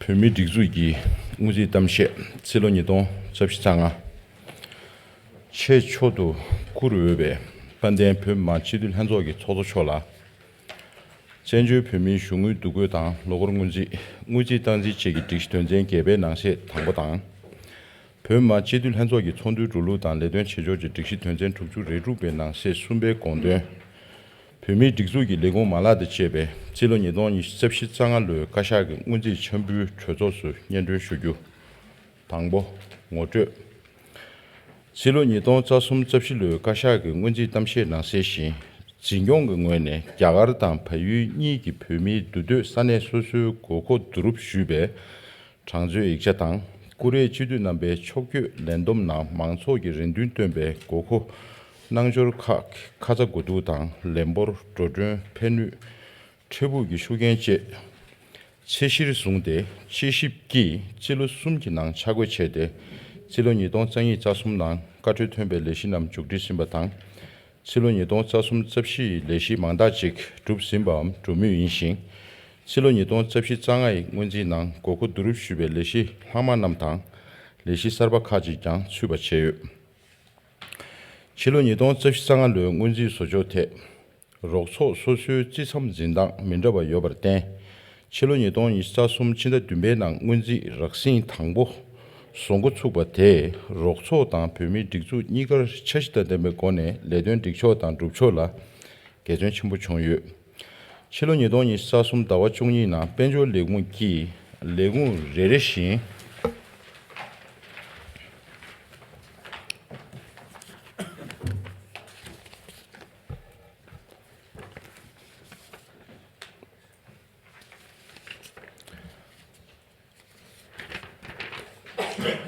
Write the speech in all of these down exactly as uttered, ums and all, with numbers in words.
བོད་མིའི་སྒྲིག་འཛུགས་ཀྱི་སྔོན་རྩིས་གཏམ་བཤད། ཕྱི་ལོ་ཉིས་སྟོང་རྩ་བཞི་རྩ་ལྔ། ཆེས་མཆོག་ཏུ་བཀུར་འོས་པའི་དཔལ་ལྡན་བོད་མི་མང་སྤྱི་འཐུས་ལྷན་ཚོགས་ཀྱི་ཚོགས་གཙོ་མཆོག་ལ། བཙན་བྱོལ་བོད་མིའི་གཞུང་དངུལ་བསྡུ་སྐོར་དང་ལོ་འཁོར་སྔོན་རྩིས། དངུལ་རྩིས་སྟངས་འཛིན་བཅས་ཀྱི་སྒྲིག་གཞི་དོན་ཚན་བརྒྱད་པའི་ནང་གསེས་དང་པོ་དང་། བོད་མི་མང་སྤྱི་འཐུས་ལྷན་ཚོགས་ཀྱི་ཚོགས་འདུའི་འགྲོ་ལུགས་དང་ལས་དོན་བྱེད་ཕྱོགས་ཀྱི་སྒྲིག་གཞི་དོན་ཚན་དྲུག་ཅུ་རེ་དྲུག་པའི་ནང་གསེས་གསུམ་པའི་དགོངས་དོན། བོད་མིའི་སྒྲིག་འཛུགས་ཀྱི་ལས་ཁུངས་མ་ལག་དང་བཅས་པའི་ཕྱི་ལོ་ཉིས་སྟོང་ཉི་ཤུ་རྩ་བཞི་རྩ་ལྔ་ལོའི་བཀའ་ཤག་གི་སྔོན་རྩིས་འཆར་འབུལ་གྲོས་ཚོགས་སུ་སྙན་སྒྲོན་ཞུ་རྒྱུ། དང་པོ། ངོ་སྤྲོད། ཕྱི་ལོ་ཉིས་སྟོང་རྩ་གསུམ་རྩ་བཞི་ལོའི་བཀའ་ཤག་གི་སྔོན་རྩིས་གཏམ་བཤད་ནང་གསལ་བཞིན། འཛིན་སྐྱོང་གི་ངོས་ནས་རྒྱ་གར་དང་བལ་ཡུལ་གཉིས་ཀྱི་བོད་མིའི་འདུས་སྡོད་ས་གནས་སོ་སོའི་དགོས་མཁོ་བསྡུ་རུབ་ཞུས་པའི་གྲངས་མཛོད་ཡིག་ཆ་དང་། ཀུ་རེ་སྤྱི་འཐུས་རྣམ་པའི་ཕྱོགས་བསྐྱོད་ལས་བསྡོམས་ནང་མང་ཚོགས་ཀྱི་རེ་འདུན་བཏོན་པའི་དགོས་མཁོ་རྣལ་འབྱོར་ཁག་ཁ་ཚ་དགོས་གཏུགས་དང་ལས་འབོར། འགྲོ་གྲོན། ཕན་ནུས། འཕྲལ་ཕུགས་ཀྱི་ཤུགས་རྐྱེན་བཅས་ཚད་གཞིར་བཟུང་སྟེ་དཔྱད་ཞིབ་ཀྱིས་རྩིས་ལོ་གསུམ་གྱི་ནང་ཆ་བགོས་བྱས་ཏེ། རྩིས་ལོ་ཉིས་སྟོང་རྩ་གཉིས་རྩ་གསུམ་ནང་བཀའ་འཁྲོལ་ཐོན་པའི་ལས་གཞི་རྣམས་མཇུག་སྒྲིལ་ཟིན་པ་དང་། ཕྱི་ལོ་ཉིས་སྟོང་རྩ་གསུམ་རྩ་བཞི་ཡི་ལས་གཞི་མང་དག་ཅིག་གྲུབ་ཟིན་པའམ་འགྲུབ་མུས་ཡིན་ཞིང་། ཕྱི་ལོ་ཉིས་སྟོང་རྩ་བཞི་རྩ་ལྔ་ཡི་སྔོན་རྩིས་ནང་དགོས་མཁོ་བསྡུ་རུབ་ཞུས་པའི་ལས་གཞི་ལྷག་མ་རྣམས་དང་། ལས་གཞི་གསར་པ་ཁག་ཅིག་ཀྱང་ཚུད་པ་བྱས་ཡོད། ཕྱི་ལོ་ཉིས་སྟོང་རྩ་བཞི་རྩ་ལྔ་ལོའི་སྔོན་རྩིས་བཟོ་ཕྱོགས་ཐད། རོགས་ཚོགས་སོ་སོའི་རྩིས་མཚམས་འཛིན་སྟངས་མི་འདྲ་བ་ཡོད་པར་བརྟེན། ཕྱི་ལོ་ཉིས་སྟོང་ཉི་ཤུ་རྩ་གསུམ་ཕྱི་ཟླ་བདུན་པའི་ནང་སྔོན་རྩིས་རགས་ཟིན་དང་པོ་བཟོ་འགོ་ཚུགས་པ་དེས་རོགས་ཚོགས་དང་བོད་མིའི་སྒྲིག་འཛུགས་གཉིས་ཀར་འཆར་གཞི་དང་ལྡན་པའི་སྒོ་ནས་ལས་དོན་སྒྲིག་ཕྱོགས་དང་སྒྲུབ་ཕྱོགས་ལ་དགེ་མཚན་ཆེན་པོ་བྱུང་ཡོད། ཕྱི་ལོ་ཉིས་སྟོང་ཉི་ཤུ་རྩ་གསུམ་ཟླ་བ་བཅུ་གཉིས་ནང་དཔལ་འབྱོར་ལས་ཁུངས་ཀྱིས་ལས་ཁུངས་རེ་རེ་བཞིན།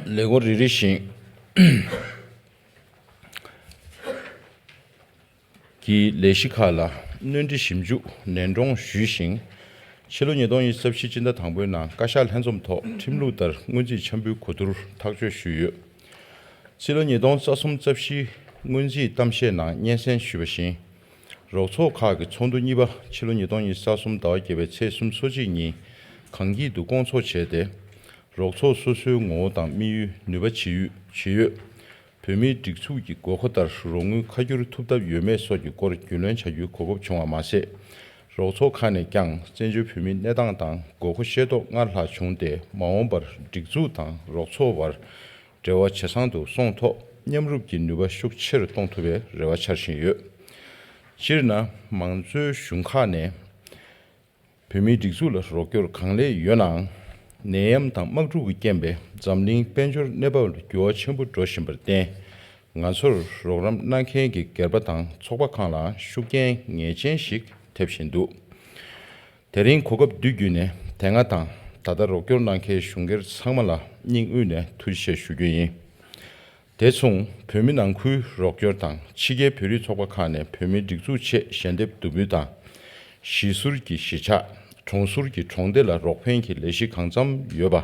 ལས་ཁུངས་རེ་རེ་བཞིན་གྱི་ལས་གཞི་ཁག་ལ་སྣོན་འཕྲི་ཞིབ་འཇུག་ནན་སྒྲོན་ཞུས་ཤིང་། ཕྱི་ལོ་ཉིས་སྟོང་ཉི་ཤུ་རྩ་བཞི་སྤྱི་ཟླ་དང་པོའི་ནང་བཀའ་ཤག་ལྷན་འཛོམས་ཐོག་ཁྲིམས་ལུགས་ལྟར་སྔོན་རྩིས་འཆར་འབུལ་གོ་བསྡུར་ཐག་གཅོད་ཞུས་ཡོད། ཕྱི་ལོ་ཉིས་སྟོང་རྩ་གསུམ་རྩ་བཞི་སྔོན་རྩིས་གཏམ་བཤད་ནང་སྙན་སེང་ཞུས་པ་བཞིན། རོགས་ཚོགས་ཁག་གི་ཚོགས་འདུ་གཉིས་པ་ཕྱི་ལོ་ཉིས་སྟོང་ཉི་ཤུ་རྩ་གསུམ་ཟླ་བ་བརྒྱད་པའི་ཚེས་སོ་གཅིག་ཉིན་གངས་སྐྱིད་དུ་བསྐོང་ཚོགས་བྱས་ཏེ། རོགས་ཚོགས་སོ་སོའི་ངོ་བོ་དང་དམིགས་ཡུལ། ནུས་པ། ཇི་ཡོད། ཇི་ཡོད། བོད་མིའི་སྒྲིག་འཛུགས་ཀྱི་དགོས་མཁོ་ལྟར་རོགས་དངུལ་ཁ་བསྒྱུར་ཐུབ་ཐབས་ཡོད་མེད་སོགས་ཀྱི་སྐོར་རྒྱུས་ལོན་བྱ་རྒྱུའི་གོ་སྐབས་བྱུང་བ་མ་ཟད། རོགས་ཚོགས་ཁག་ནས་ཀྱང་བཙན་བྱོལ་བོད་མིའི་གནས་སྟངས་དང་དགོས་མཁོ་ཤེས་རྟོགས་སྔར་ལྷག་བྱུང་སྟེ། མ་འོངས་པར་སྒྲིག་འཛུགས་དང་རོགས་ཚོགས་བར་འབྲེལ་བ་ཇེ་བཟང་དུ་སོང་ཐོག་མཉམ་རུབ་ཀྱི་ནུས་པ་ཤུགས་ཆེར་གཏོང་ཐུབ་པའི་རེ་བ་འཆར་བཞིན་ཡོད། སྤྱིར་ན། མང་གཙོའི་གཞུང་ཁག་ནས་བོད་མིའི་སྒྲིག་འཛུགས་ལ་རོགས་སྐྱོར་གང་ལེགས་ཡོད་ནའང་། ནད་ཡམས་དང་དམག་འཁྲུག་གི་རྐྱེན་པས་འཛམ་གླིང་དཔལ་འབྱོར་གནས་བབ་ལ་འགྱུར་བ་ཆེན་པོ་འགྲོ་བཞིན་པར་བརྟེན། ང་ཚོར་རོགས་རམ་གནང་མཁན་གྱི་སྒེར་པ་དང་ཚོགས་པ་ཁག་ལའང་ཤུགས་རྐྱེན་ངེས་ཅན་ཞིག་ཐེབས་བཞིན་འདུག། དེ་རིང་གོ་སྐབས་འདི་བརྒྱུད་ནས་དེ་སྔ་དང་ད་ལྟ་རོགས་སྐྱོར་གནང་མཁན་གཞུང་སྒེར་ཚང་མ་ལ་སྙིང་དབུས་ནས་ཐུགས་རྗེ་ཆེ་ཞུ་རྒྱུ་ཡིན། དེ་མཚུངས་བོད་མི་ནང་ཁུལ་རོགས་སྐྱོར་དང་ཕྱི་རྒྱལ་བོད་རིགས་ཚོགས་པ་ཁག་ནས་བོད་མིའི་སྒྲིག་འཛུགས་ཆེད་ཞལ་འདེབས་བསྡུ་འབུལ་དང་། གཞིས་ཟུར་གྱི་གཞིས་ཆགས། གྲོང་ཟུར་གྱི་གྲོང་སྡེ་ལ་རོགས་ཕན་གྱི་ལས་གཞི་གང་འཚམ་ཡོད་པ།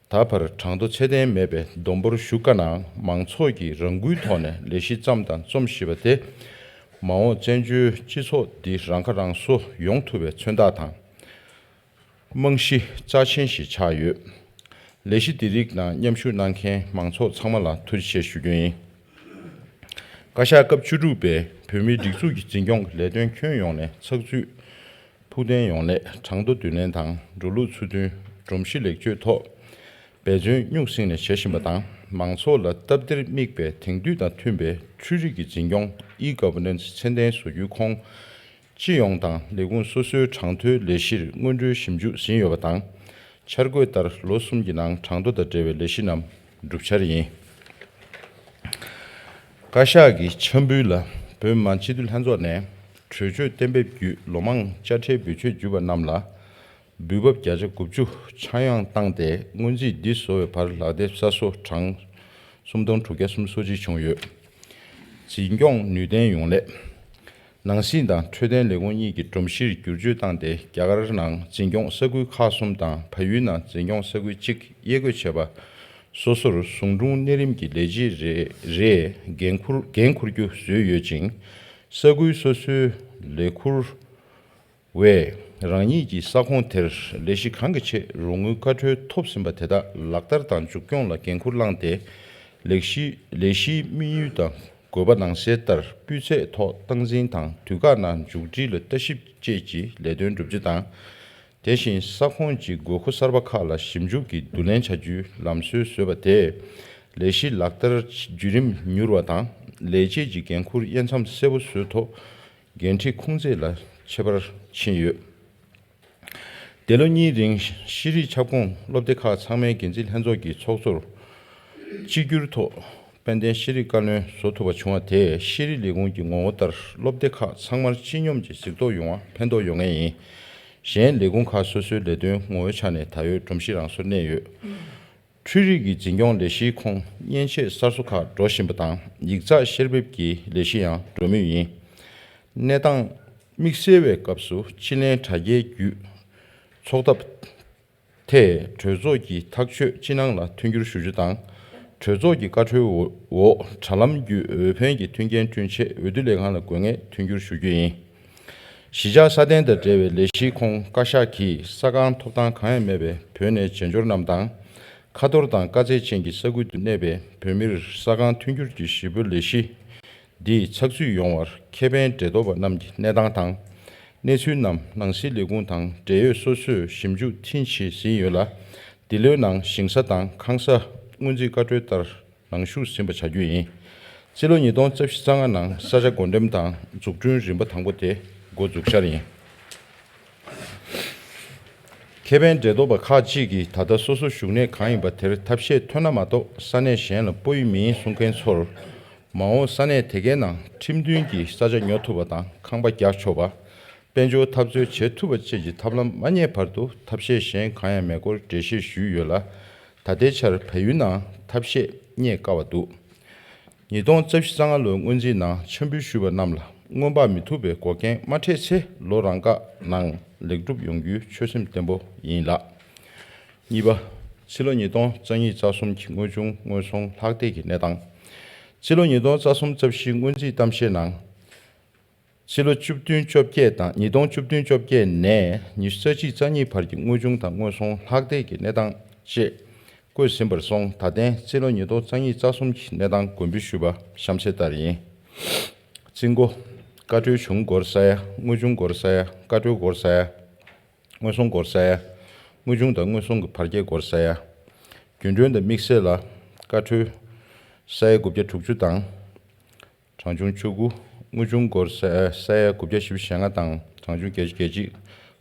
ད་བར་གྲངས་ཐོ་ཚད་ལྡན་མེད་པའི་བསྡོམས་འབོར་ཞུ་དཀའ་ནའང་མང་ཚོགས་ཀྱིས་རང་འགུལ་ཐོག་ནས་ལས་གཞི་བརྩམས་དང་རྩོམ་བཞིན་པ་དེ། མ་འོངས་བཙན་བྱོལ་སྤྱི་ཚོགས་འདི་རང་ཁ་རང་གསོ་ཡོང་ཐུབ་པའི་མཚོན་རྟགས་དང་། རྨང་གཞི་རྩ་ཆེན་ཞིག་ཆགས་ཡོད། ལས་གཞི་འདི་རིགས་ནང་མཉམ་ཞུགས་གནང་མཁན་མང་ཚོགས་ཚང་མ་ལ་ཐུགས་རྗེ་ཆེ་ཞུ་རྒྱུ་ཡིན། བཀའ་ཤག་སྐབས་བཅུ་དྲུག་པས་བོད་མིའི་སྒྲིག་འཛུགས་ཀྱི་འཛིན་སྐྱོང་གི་ལས་དོན་ཁྱོན་ཡོངས་ནས་ཚགས་ཚུད། ཕུགས་ཐོན་ཡོང་སླད་གྲངས་ཐོ་བསྡུ་ལེན་དང་འགྲོ་ལུགས་ཚུལ་མཐུན། སྒྲོམ་གཞི་ལེགས་བཅོས་ཐོག་འབད་བརྩོན་སྨྱུག་སྲིང་ནས་བྱེད་བཞིན་པ་དང་། མང་ཚོགས་ལ་སྟབས་བདེར་དམིགས་པའི་དེང་དུས་དང་མཐུན་པའི་འཕྲུལ་རིག་གི་འཛིན་སྐྱོང་ཨི་གོ་ཝར་ནན་སི་ཚད་ལྡན་བཟོ་རྒྱུའི་ཁོངས། སྤྱི་ཡོངས་དང་ལས་ཁུངས་སོ་སོའི་གྲངས་ཐོའི་ལས་གཞིར་སྔོན་འགྲོའི་ཞིབ་འཇུག་ཟིན་ཡོད་པ་དང་། འཆར་འགོད་ལྟར་ལོ་གསུམ་གྱི་ནང་གྲངས་ཐོ་དང་འབྲེལ་བའི་ལས་གཞི་རྣམས་འགྲུབ་འཆར་ཡིན། བཀའ་ཤག་གི་འཆར་འབུལ་ལ་བོད་མི་མང་སྤྱི་འཐུས་ལྷན་ཚོགས་ནས་གྲོས་ཆོད་གཏན་འབེབས་བརྒྱུད་ལོ་མང་དཔྱ་ཁྲལ་འབུལ་ཆོད་བརྒྱུད་པ་རྣམས་ལ་འབུལ་འབབ་བརྒྱ་ཆ་དགུ་བཅུ་ཆག་ཡང་བཏང་སྟེ། སྔོན་རྩིས་འདི་བཟོ་བའི་བར་ལག་དེབ་གསར་བཟོ་གྲངས་སུམ་སྟོང་དྲུག་བརྒྱ་སུམ་ཅུ་སོ་གཅིག་བྱུང་ཡོད། འཛིན་སྐྱོང་ནུས་ལྡན་ཡོང་སླད། ནང་སྲིད་དང་འཕྲོད་བསྟེན་ལས་ཁུངས་གཉིས་ཀྱི་སྒྲོམ་གཞིར་བསྒྱུར་བཅོས་བཏང་སྟེ། རྒྱ་གར་ནང་འཛིན་སྐྱོང་ས་ཁུལ་ཁག་གསུམ་དང་བལ་ཡུལ་ནང་འཛིན་སྐྱོང་ས་ཁུལ་གཅིག་དབྱེ་བགོས་བྱས་པ། སོ་སོར་ཟུང་དྲུང་གནས་རིམ་གྱི་ལས་བྱེད་རེ་རེས་འགན་འཁུར་འགན་འཁུར་རྒྱུ་བཟོས་ཡོད་ཅིང་། ས་ཁུལ་སོ་སོའི་ལས་ཁུར་བས་ རང་ཉིད་ཀྱི་ས་ཁོངས་དེར་ལས་གཞི་གང་གི་ཆེད་རོགས་དངུལ་བཀའ་འཁྲོལ་ཐོབ་ཟིན་པ་དེ་དག་ལག་བསྟར་དང་མཇུག་སྐྱོང་ལ་འགན་འཁུར་བླངས་ཏེ། ལས་གཞི་ལས་གཞིའི་དམིགས་ཡུལ་དང་དགོས་པ་ནང་གསལ་ལྟར་སྤུས་ཚད་ཐོག་སྟངས་འཛིན་དང་དུས་བཀག་ནང་མཇུག་སྒྲིལ་ལ་ལྟ་ཞིབ་བཅས་ཀྱི་ལས་དོན་བསྒྲུབ་རྒྱུ་དང་། དེ་བཞིན་ས་ཁོངས་ཀྱི་དགོས་མཁོ་གསར་པ་ཁག་ལ་ཞིབ་འཇུག་གིས་བསྡུ་ལེན་བྱ་རྒྱུའི་ལམ་སྲོལ་བཟོས་པ་དེས། ལས་གཞི་ལག་བསྟར་བརྒྱུད་རིམ་མྱུར་བ་དང་། ལས་བྱེད་ཀྱི་འགན་འཁུར་དབྱེ་མཚམས་གསལ་པོ་བཟོས་ཐོག་འགན་འཁྲི་ཁུངས་བཙན་ལ་ཁྱད་པར་ཕྱིན་ཡོད། འདས་ལོ་གཉིས་རིང་ཤེས་རིག་ཁྱབ་ཁོངས་སློབ་སྡེ་ཁག་ཚང་མའི་འགན་འཛིན་ལྷན་ཚོགས་ཀྱི་ཚོགས་གཙོར་གཅིག་གྱུར་ཐོག་དཔལ་ལྡན་ཤེས་རིག་བཀའ་བློན་བཟོ་ཐུབ་པ་བྱུང་བ་དེས་ཤེས་རིག་ལས་ཁུངས་ཀྱི་ངོ་བོ་ལྟར་སློབ་སྡེ་ཁག་ཚང་མར་སྤྱི་སྙོམས་ཀྱི་གཟིགས་རྟོག་ཡོང་བར་ཕན་ཐོགས་ཡོང་ངེས་ཡིན། གཞན་ལས་ཁུངས་ཁག་སོ་སོའི་ལས་དོན་ངོ་བོའི་ཆ་ནས་ད་ཡོད་སྒྲོམ་གཞི་རང་སོར་གནས་ཡོད། འཕྲུལ་རིག་གི་འཛིན་སྐྱོང་ལས་གཞིའི་ཁོངས་མཉེན་ཆས་གསར་བཟོ་ཁག་འགྲོ་བཞིན་པ་དང་། ཡིག་ཚགས་བཤེར་འབེབས་ཀྱི་ལས་གཞི་ཡང་འགྲོ་མུས་ཡིན། གནས་སྟངས་དམིགས་བསལ་བའི་སྐབས་སུ་ཕྱི་ལན་དྲ་རྒྱའི་བརྒྱུད་ཚོགས་ཐབས་ཐད་གྲོས་ཚོགས་ཀྱི་ཐག་གཅོད་སྤྱི་ནང་ལ་མཐུན་འགྱུར་ཞུ་རྒྱུ་དང་། གྲོས་ཚོགས་ཀྱི་བཀའ་འཁྲོལ་འོག་དྲ་ལམ་བརྒྱུད་འོས་འཕེན་གྱི་མཐུན་རྐྱེན་བསྐྲུན་ཆེད་འོས་བསྡུ་ལས་ཁང་ལ་དགོས་ངེས་མཐུན་འགྱུར་ཞུ་རྒྱུ་ཡིན། གཞིས་ཆགས་སྲ་བརྟན་དང་འབྲེལ་བའི་ལས་གཞིའི་ཁོངས་བཀའ་ཤག་གིས་ས་ཁང་ཐོབ་ཐང་གང་ཡང་མེད་པའི་བོད་ནས་བྱེས་འབྱོར་རྣམས་དང་། ཁ་ཐོར་དང་དཀའ་ཚེགས་ཅན་གྱི་ས་ཁུལ་དུ་གནས་པའི་བོད་མིར་ས་ཁང་མཐུན་འགྱུར་གྱི་གཞིས་སྤོའི་ལས་གཞི་འདིའི་ཚགས་ཚུད་ཡོང་བར་ཁེ་ཕན་འབྲེལ་གཏོགས་པ་རྣམས་ཀྱི་གནས་སྟངས་དང་། གནས་ཚུལ་རྣམས་ནང་སྲིད་ལས་ཁུངས་དང་འབྲེལ་ཡོད་སོ་སོས་ཞིབ་འཇུག་མཐིལ་ཕྱིན་ཟིན་ཡོད་ལ། འདི་ལོའི་ནང་ཞིང་ས་དང་ཁང་གསར་སྔོན་རྩིས་བཀའ་འཁྲོལ་ལྟར་ནང་ཞུགས་ཟིན་པ་བྱ་རྒྱུ་ཡིན། རྩིས་ལོ་ཉིས་སྟོང་རྩ་བཞི་རྩ་ལྔ་ནང་ས་ཆ་བགོ་འགྲེམས་དང་འཛུགས་སྐྲུན་རིམ་པ་དང་པོ་དེ་འགོ་འཛུགས་འཆར་ཡིན། ཁེ་ཕན་འབྲེལ་གཏོགས་པ་ཁག་ཅིག་གིས་ད་ལྟ་སོ་སོ་བཞུགས་གནས་གང་ཡིན་པ་དེར་ཐབས་ཤེས་ཐོན་ན་མ་གཏོགས་ས་གནས་གཞན་ལ་སྤོ་ཡི་མིན་གསུང་མཁན་ཚོར། མ་འོངས་ས་གནས་དེ་གའི་ནང་ཁྲིམས་མཐུན་གྱི་ས་ཆ་ཉོ་ཐུབ་པ་དང་ཁང་པ་རྒྱག་ཆོག་པ། དཔལ་འབྱོར་འཐབ་རྩོད་བྱེད་ཐུབ་པ་བཅས་ཀྱི་ཐབས་ལམ་མ་རྙེད་བར་དུ་ཐབས་ཤེས་གཞན་གང་ཡང་མེད་སྐོར་འགྲེལ་བཤད་ཞུས་ཡོད་ལ། ད་ལྟའི་ཆར་བལ་ཡུལ་ནང་ཐབས་ཤེས་རྙེད་དཀའ་བ་འདུག་ཉིས་སྟོང་རྩ་བཞི་རྩ་ལྔ་ལོའི་སྔོན་རྩིས་ནང་འཆར་འབུལ་ཞུས་པ་རྣམས་ལ་སྔོན་དཔག་མི་ཐུབ་པའི་འགོག་རྐྱེན་མ་འཕྲད་ཚེ་ལོ་རང་འགའ་ནང་ལེགས་གྲུབ་ཡོང་རྒྱུའི་ཆོད་སེམས་བརྟན་པོ་ཡིན་ལགས། གཉིས་པ། ཕྱི་ལོ་ཉིས་སྟོང་རྩ་གཉིས་རྩ་གསུམ་གྱི་དངོས་བྱུང་དངོས་ཟོང་ལྷག་བསྡད་ཀྱི་གནས་སྟངས། ཕྱི་ལོ་ཉིས་སྟོང་རྩ་གསུམ་རྩ་བཞིའི་སྔོན་རྩིས་གཏམ་བཤད་ནང་། ཕྱི་ལོ་བཅུ་བདུན་བཅོ་བརྒྱད་དང་ཉིས་སྟོང་བཅུ་བདུན་བཅོ་བརྒྱད་ནས་ཉི་ཤུ་རྩ་གཅིག་རྩ་གཉིས་བར་གྱི་དངོས་བྱུང་དང་དངོས་ཟོང་ལྷག་བསྡད་ཀྱི་གནས་སྟངས་བཅས་བཀོད་ཟིན་པར་སོང་། ད་ཐེངས་ཕྱི་ལོ་ཉིས་སྟོང་རྩ་གཉིས་རྩ་གསུམ་གྱི་གནས་སྟངས་དགོངས་འབུལ་ཞུས་པ་གཤམ་གསལ་ལྟར་ཡིན། རྩིས་འགོ། བཀའ་འཁྲོལ་བྱུང་སྒོར་ས་ཡ། དངོས་བྱུང་སྒོར་ས་ཡ། བཀའ་འཁྲོལ་སྒོར་ས་ཡ། དངོས་ཟོང་སྒོར་ས་ཡ། དངོས་བྱུང་དང་དངོས་ཟོང་གི་བར་བསྐྱེད་སྒོར་ས་ཡ། རྒྱུན་གྲོན་དང་དམིགས་བསལ་ལ། བཀའ་འཁྲོལ་ས་ཡ་དགུ་བརྒྱ་དྲུག་ཅུ་དང་། གྲངས་ཆུང་བཅུ་དགུ། དངོས་བྱུང་སྒོར་ས་ས་ཡ་དགུ་བརྒྱ་བཞི་བཅུ་ཞེ་ལྔ་དང་གྲངས་ཆུང་བརྒྱད་ཅུ་གྱ་གཅིག།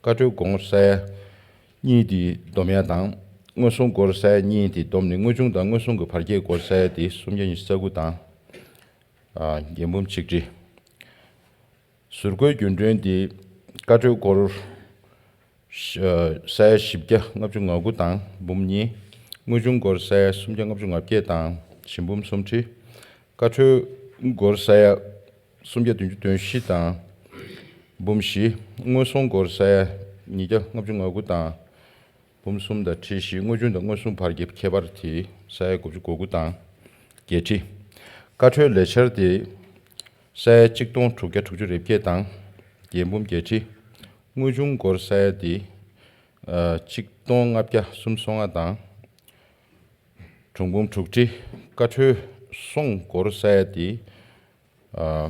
བཀའ་འཁྲོལ་སྒོར་ས་ཡ་གཉིས་དེ་བསྡོམས་ཡ་དང་། དངོས་ཟོང་སྒོར་ས་ཡ་གཉིས་དེ་བསྡོམས་ནས་དངོས་བྱུང་དང་དངོས་ཟོང་གི་བར་བསྐྱེད་སྒོར་ས་ཡ་དེ་སུམ་བརྒྱ་ཉི་ཤུ་རྩ་དགུ་དང་། ཨ། རྒྱན་འབུམ་ཆིག་ཁྲི། ཟུར་བཀོལ་རྒྱུན་གྲོན་དེ་བཀའ་འཁྲོལ་སྒོར་ས་ཡ་བཞི་བརྒྱ་ལྔ་བཅུ་ང་དགུ་དང་འབུམ་གཉིས། དངོས་བྱུང་སྒོར་ས་ཡ་སུམ་བརྒྱ་ལྔ་བཅུ་ང་བརྒྱད་དང་བཞི་འབུམ་གསུམ་ཁྲི། བཀའ་འཁྲོལ་སྒོར་ས་ཡ་སུམ་བརྒྱ་བདུན་ཅུ་དོན་བཞི་དང་འབུམ་བཞི། དངོས་ཟོང་སྒོར་ས་ཡ་ཉིས་བརྒྱ་ལྔ་བཅུ་ང་དགུ་དང་། འབུམ་གསུམ་དང་ཁྲི་བཞི། དངོས་བྱུང་དང་དངོས་ཟོང་བར་གྱི་ཁྱད་པར་དེ་ས་ཡ་དགུ་བཅུ་གོ་དགུ་དང་བརྒྱད་ཁྲི། བཀའ་འཁྲོལ་ལས་འཆར་དེ་ས་ཡ་གཅིག་སྟོང་དྲུག་བརྒྱ་དྲུག་ཅུ་རེ་བརྒྱད་དང་རྒྱན་འབུམ་བརྒྱད་ཁྲི། དངོས་བྱུང་སྒོར་ས་ཡ་དེ་ཨ་གཅིག་སྟོང་ལྔ་བརྒྱ་སུམ་ཅུ་སོ་ལྔ་དང་གྲངས་འབུམ་དྲུག་ཁྲི། བཀའ་འཁྲོལ་ཟོང་སྒོར་ས་ཡ་དེ་ཨ་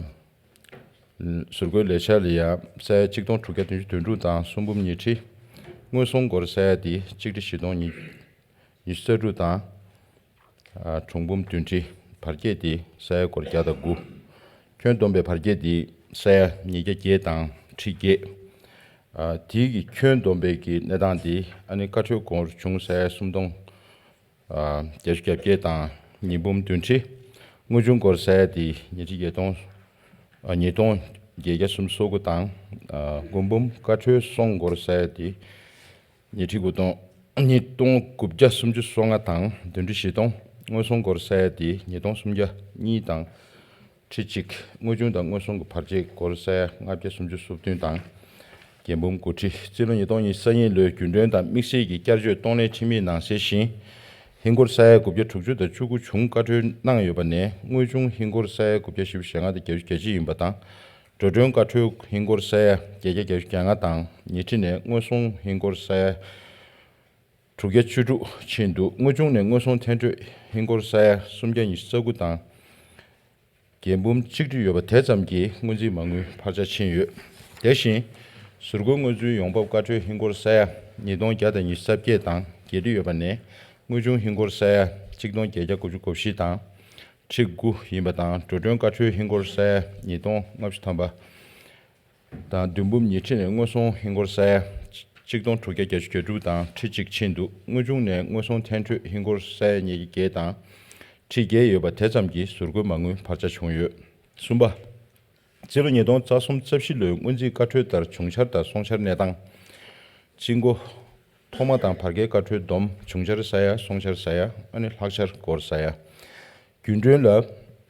ཟུར་བཀོལ་ལས་འཆར་ལ་ཡང་ས་ཡ་གཅིག་སྟོང་དྲུག་བརྒྱ་བདུན་ཅུ་དོན་དྲུག་དང་སུམ་འབུམ་ཉི་ཁྲི། དངོས་ཟོང་སྒོར་ས་ཡ་དེ་གཅིག་ཁྲི་བཞི་སྟོང་ཉི་ཉི་ཤུ་རྩ་དྲུག་དང་ཨ་གྲངས་འབུམ་བདུན་ཁྲི། བར་བསྐྱེད་དེ་ས་ཡ་སྒོར་བརྒྱ་དང་དགུ། ཁྱོན་བསྡོམས་པའི་བར་བསྐྱེད་དེ་ས་ཡ་ཉིས་བརྒྱ་བརྒྱད་དང་ཁྲི་བརྒྱད། ཨ་དེའི་གི་ཁྱོན་བསྡོམས་པའི་གི་གནས་སྟངས་དེ་ཨ་ནི་བཀའ་འཁྲོལ་སྒོར་བྱུང་ས་ཡ་སུམ་སྟོང་ཨ་བརྒྱད་ཅུ་གྱ་བརྒྱད་དང་ཉི་འབུམ་བདུན་ཁྲི། དངོས་བྱུང་སྒོར་ས་ཡ་དེ་ཉི་ཁྲི་བརྒྱད་སྟོང་ཨ་ཉིས་སྟོང་བརྒྱད་བརྒྱ་སུམ་ཅུ་སོ་དགུ་དང་ཨ་དགུ་འབུམ། བཀའ་འཁྲོལ་ཟོང་སྒོར་ས་ཡ་དེ་ཉི་ཁྲི་དགུ་སྟོང་ཉིས་སྟོང་དགུ་བརྒྱ་སུམ་ཅུ་སོ་ལྔ་དང་བདུན་ཁྲི་བཞི་སྟོང་། དངོས་ཟོང་སྒོར་ས་ཡ་དེ་ཉིས་སྟོང་སུམ་བརྒྱ་གཉིས་དང་ཁྲི་གཅིག། དངོས་བྱུང་དང་དངོས་ཟོང་གི་བར་ཆད་སྒོར་ས་ཡ་ལྔ་བརྒྱ་སུམ་ཅུ་སོ་བདུན་དང་རྒྱན་འབུམ་དགུ་ཁྲི། རྩིས་ལོ་ཉིས་སྟོང་ཉི་ཤུ་རྩ་གཉིས་ལོའི་རྒྱུན་གྲོན་དང་དམིགས་བསལ་གྱི་བསྐྱར་བཅོས་གཏོང་ལེན་ཁྲིམས་ཡིག་ནང་གསལ་བཞིན། ཧིན་སྒོར་ས་ཡ་དགུ་བརྒྱ་དྲུག་ཅུ་དང་བཅུ་དགུ་བྱུང་བཀའ་འཁྲོལ་གནང་ཡོད་པ་ནས་དངོས་བྱུང་ཧིན་སྒོར་ས་ཡ་དགུ་བརྒྱ་བཞི་བཅུ་ཞེ་ལྔ་དང་བརྒྱད་ཅུ་གྱ་གཅིག་ཡིན་པ་དང་། འགྲོ་གྲོན་བཀའ་འཁྲོལ་ཧིན་སྒོར་ས་ཡ་བརྒྱད་བརྒྱ་བརྒྱད་ཅུ་གྱ་ལྔ་དང་། ཉེ་འཁྲིས་ནས་དངོས་ཟོང་ཧིན་སྒོར་ས་ཡ་དྲུག་བརྒྱ་བཅུ་དྲུག་ཕྱིན་འདུག་དངོས་བྱུང་ནས་དངོས་ཟོང་འཐེན་འཕྲོད་ཧིན་སྒོར་ས་ཡ་སུམ་བརྒྱ་ཉི་ཤུ་རྩ་དགུ་དང་། རྒྱན་འབུམ་གཅིག་ཁྲི་ཡོད་པ་དེ་ཙམ་གྱིས་སྔོན་རྩིས་མ་དངུལ་འཕར་ཆ་ཕྱིན་ཡོད། དེ་བཞིན་ཟུར་བཀོལ་དངོས་ཚོའི་ཡོང་འབབ་བཀའ་འཁྲོལ་ཧིན་སྒོར་ས་ཡ་ཉིས་སྟོང་བརྒྱ་དང་ཉི་ཤུ་རྩ་བརྒྱད་དང་བརྒྱད་ཁྲི་ཡོད་པ་ནས། དངོས་བྱུང་ཧིན་སྒོར་ས་ཡ་གཅིག་སྟོང་བརྒྱད་བརྒྱ་དགུ་བཅུ་གོ་བཞི་དང་ཁྲི་དགུ་ཡིན་པ་དང་། འགྲོ་གྲོན་བཀའ་འཁྲོལ་ཧིན་སྒོར་ས་ཡ་ཉིས་སྟོང་ལྔ་བཅུ་ཐམ་པ་དང་། བདུན་འབུམ་ཉེར་གཅིག་ནས་དངོས་ཟོང་ཧིན་སྒོར་ས་ཡ་གཅིག་སྟོང་དྲུག་བརྒྱ་བརྒྱད་ཅུ་གྱ་དྲུག་དང་ཁྲི་གཅིག་ཕྱིན་འདུག་དངོས་བྱུང་ནས་དངོས་ཟོང་འཐེན་འཕྲོད་ཧིན་སྒོར་ས་ཡ་ཉིས་བརྒྱ་བརྒྱད་དང་ཁྲི་བརྒྱད་ཡོད་པ་དེ་ཙམ་གྱིས་ཟུར་བཀོལ་མ་དངུལ་འཕར་ཆ་བྱུང་ཡོད། གསུམ་པ། རྩིས་ལོ་ཉིས་སྟོང་རྩ་གསུམ་རྩ་བཞི་ལོའི་སྔོན་རྩིས་བཀའ་འཁྲོལ་ལྟར་བྱུང་འཆར་དང་སོང་འཆར་གནས་སྟངས། རྩིས་འགོ་ཐོག་མ་དང་བར་བརྒལ་བཀའ་འཁྲོལ་བསྡོམས། བྱུང་འཆར་ས་ཡ། སོང་འཆར་ས་ཡ། ཨ་ནི་ལྷག་འཆར་སྒོར་ས་ཡ། རྒྱུན་གྲོན་ལ།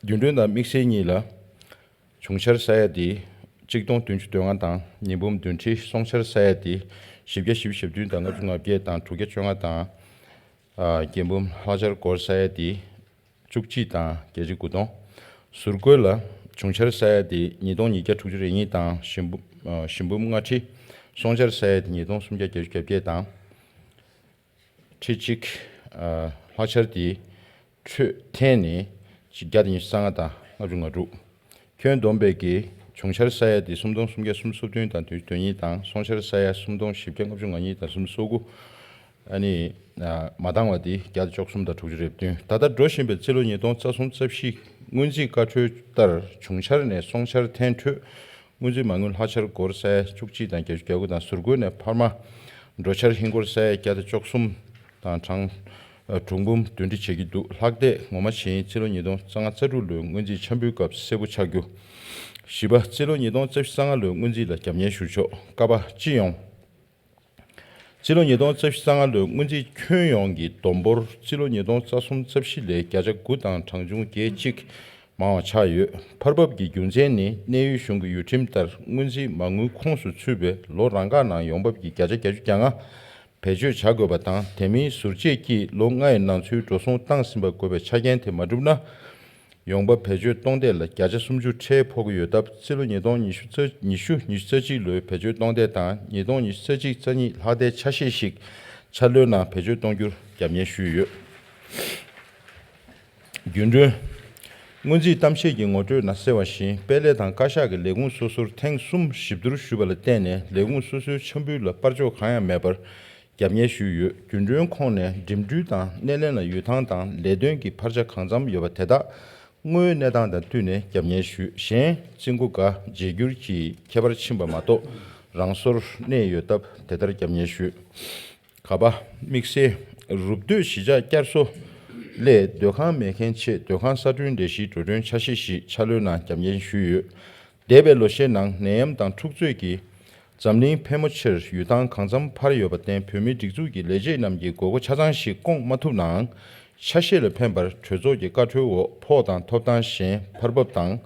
རྒྱུན་གྲོན་དང་དམིགས་བསལ་གཉིས་ལ། བྱུང་འཆར་ས་ཡ་དེ་གཅིག་སྟོང་བདུན་ཅུ་དོན་ལྔ་དང་ཉིས་འབུམ་བདུན་ཁྲི། སོང་འཆར་ས་ཡ་དེ་བཞི་བརྒྱ་བཞི་བཅུ་ཞེ་བདུན་དང་ལྔ་བཅུ་ང་བརྒྱད་དང་དྲུག་བརྒྱ་བཅོ་ལྔ་དང་། ཨ། རྒྱན་འབུམ་ལྷག་འཆར་སྒོར་ས་ཡ་དེ་བཅུ་གཅིག་དང་བརྒྱད་ཅུ་དགུ་སྟོང་། ཟུར་བཀོལ་ལ། བྱུང་འཆར་ས་ཡ་དེ་ཉིས་སྟོང་ཉིས་བརྒྱ་དྲུག་ཅུ་རེ་གཉིས་དང་ཞེ་འབུམ། ཨ། ཞེ་འབུམ་ལྔ་ཁྲི། སོང་འཆར་ས་ཡ་དེ་ཉིས་སྟོང་སུམ་བརྒྱ་བརྒྱད་ཅུ་གྱ་བརྒྱད་དང་། ཁྲི་གཅིག་ཨ། ལྷག་འཆར་དེ་འཕྲོད་འཐེན་ནི་བརྒྱ་དང་ཉི་ཤུ་རྩ་ལྔ་དང་ལྔ་བཅུ་ང་དྲུག་ཁྱོན་བསྡོམས་པའི་གི་བྱུང་འཆར་ས་ཡ་དེ་སུམ་སྟོང་སུམ་བརྒྱ་སུམ་ཅུ་སོ་བདུན་དང་བདུན་ཅུ་དོན་གཉིས་དང་། སོང་འཆར་ས་ཡ་སུམ་སྟོང་བཞི་བརྒྱ་ལྔ་བཅུ་ང་གཉིས་དང་སུམ་ཅུ་སོ་དགུ། ཨ་ནི་ཨ། མ་འདང་བ་དེ་བརྒྱ་དང་བཅུ་གསུམ་དང་དྲུག་ཅུ་རེ་བདུན། ད་ལྟ་འགྲོ་བཞིན་པའི་རྩིས་ལོ་ཉིས་སྟོང་རྩ་གསུམ་རྩ་བཞི་སྔོན་རྩིས་བཀའ་འཁྲོལ་ལྟར་བྱུང་འཆར་ནས་སོང་འཆར་འཐེན་འཕྲོད། སྔོན་རྩིས་མ་དངུལ་ལྷག་འཆར་སྒོར་ས་ཡ་བཅུ་གཅིག་དང་བརྒྱད་ཅུ་གྱ་དགུ་དང་། ཟུར་བཀོལ་ནས་འཕར་མ་འགྲོ་འཆར་ཧིན་སྒོར་ས་ཡ་བརྒྱ་དང་བཅུ་གསུམ་དང་གྲངས་ཨ་གྲངས་འབུམ་བདུན་ཁྲི་བྱེད་ཀྱི་འདུག་ལྷག་བསྡད་ངོ་མ་བྱས་ཡིན་རྩིས་ལོ་ཉིས་སྟོང་རྩ་ལྔ་རྩ་དྲུག་ལོའི་སྔོན་རྩིས་འཆར་འབུལ་སྐབས་གསལ་པོ་ཆགས་རྒྱུ། བཞི་པ། རྩིས་ལོ་ཉིས་སྟོང་རྩ་བཞི་རྩ་ལྔ་ལོའི་སྔོན་རྩིས་ལ་རྒྱབ་གཉེར་ཞུ་ཕྱོགས། ཀ་པ། སྤྱི་ཡོངས། རྩིས་ལོ་ཉིས་སྟོང་རྩ་བཞི་རྩ་ལྔ་ལོའི་སྔོན་རྩིས་ཁྱོན་ཡོངས་ཀྱི་བསྡོམས་འབོར་རྩིས་ལོ་ཉིས་སྟོང་རྩ་གསུམ་རྩ་བཞི་ལས་བརྒྱ་ཆ་དགུ་དང་གྲངས་ཆུང་བརྒྱད་གཅིག་མང་བ་ཆགས་ཡོད། འཕར་འབབ་ཀྱི་རྒྱུ་མཚན་ནི་གནས་ཡུལ་གཞུང་གི་ཡུལ་ཁྲིམས་ལྟར་སྔོན་རྩིས་མ་དངུལ་ཁོངས་སུ་ཚུད་པའི་ལོ་རང་འགག་ནང་ཡོང་འབབ་ཀྱི་བརྒྱ་ཆ་བརྒྱད་ཅུ་གྱ་ལྔ་བེད་སྤྱོད་བྱ་དགོས་པ་དང་། དེ་མིན་ཟུར་བཅད་ཀྱིས་ལོ་ལྔ་ཡི་ནང་ཚུད་འགྲོ་སོང་བཏང་ཟིན་པ་དགོས་པའི་ཆ་རྐྱེན་དེ་མ་འགྲུབ་ན། ཡོང་འབབ་བེད་སྤྱོད་གཏོང་འདོད་ལ་བརྒྱ་ཆ་སུམ་ཅུ་ཁྲལ་ཕོག་གི་ཡོད་སྟབས། རྩིས་ལོ་ཉིས་སྟོང་ཉི་ཤུ་རྩ། ཉི་ཤུ་ཉི་ཤུ་རྩ་གཅིག་ལོའི་བེད་སྤྱོད་གཏོང་འདོད་དང་། ཉིས་སྟོང་ཉི་ཤུ་རྩ་གཅིག་རྩ་གཉིས་ལྷག་བསྡད་ཆ་ཤས་ཤིག་འཆར་ལོའི་ནང་བེད་སྤྱོད་གཏོང་རྒྱུར་རྒྱབ་གཉེར་ཞུས་ཡོད། རྒྱུན་གྲོན། སྔོན་རྩིས་གཏམ་བཤད་ཀྱི་ངོ་སྤྲོད་ནང་གསལ་བ་བཞིན། དཔལ་ལས་དང་བཀའ་ཤག་གིས་ལས་ཁུངས་སོ་སོར་ཐེངས་གསུམ་ཞིབ་བསྡུར་ཞུས་པ་ལ་བརྟེན་ནས། ལས་ཁུངས་སོ་སོའི་འཆར་འབུལ་ལ་སྤར་ཕྱོགས་གང་ཡང་མེད་པར་རྒྱབ་གཉེར་ཞུས་ཡོད། རྒྱུན་གྲོན་ཁོངས་ནས་འགྲིམ་འགྲུལ་དང་སྣེ་ལེན་ལ་ཡོད་ཐང་དང་ལས་དོན་གྱི་འཕར་ཆ་གང་འཚམ་ཡོད་པ་དེ་དག་དངོས་ཡོད་གནས་སྟངས་དང་བསྟུན་ནས་རྒྱབ་གཉེར་ཞུས། གཞན་རྩིས་འགོ་འགའ་བརྗེ་བསྒྱུར་གྱི་ཁྱད་པར་ཕྱིན་པ་མ་གཏོགས་རང་སོར་གནས་ཡོད་སྟབས་དེ་ལྟར་རྒྱབ་གཉེར་ཞུས། ག་པ། དམིགས་བསལ་རུབ་སྡོད་གཞིས་ཆགས་བསྐྱར་གསོ་ལས་སྡོད་ཁང་མེད་མཁན་ཆེད་སྡོད་ཁང་གསར་སྐྲུན་ལས་གཞིའི་འགྲོ་གྲོན་ཆ་ཤས་ཤིག་འཆར་ལོའི་ནང་རྒྱབ་གཉེར་ཞུས་ཡོད། འདས་པའི་ལོ་ཤས་ནང་ནད་ཡམས་དང་འཁྲུག་རྩོད་ཀྱིས་འཛམ་གླིང་ཕལ་མོ་ཆེར་ཡུལ་ཐང་གང་འཚམ་འཕར་ཡོད་པར་བརྟེན། བོད་མིའི་སྒྲིག་འཛུགས་ཀྱི་ལས་བྱེད་རྣམས་ཀྱིས་དགོས་མཁོ་ཆ་ཚང་ཞིག་སྐོང་མ་ཐུབ་ནའང་། ཆ་ཤས་ལ་ཕན་པར་གྲོས་ཚོགས་ཀྱི་བཀའ་འཁྲོལ་འོག་ཕོགས་དང་ཐོབ་ཐང་གཞན་འཕར་འབབ་དང་།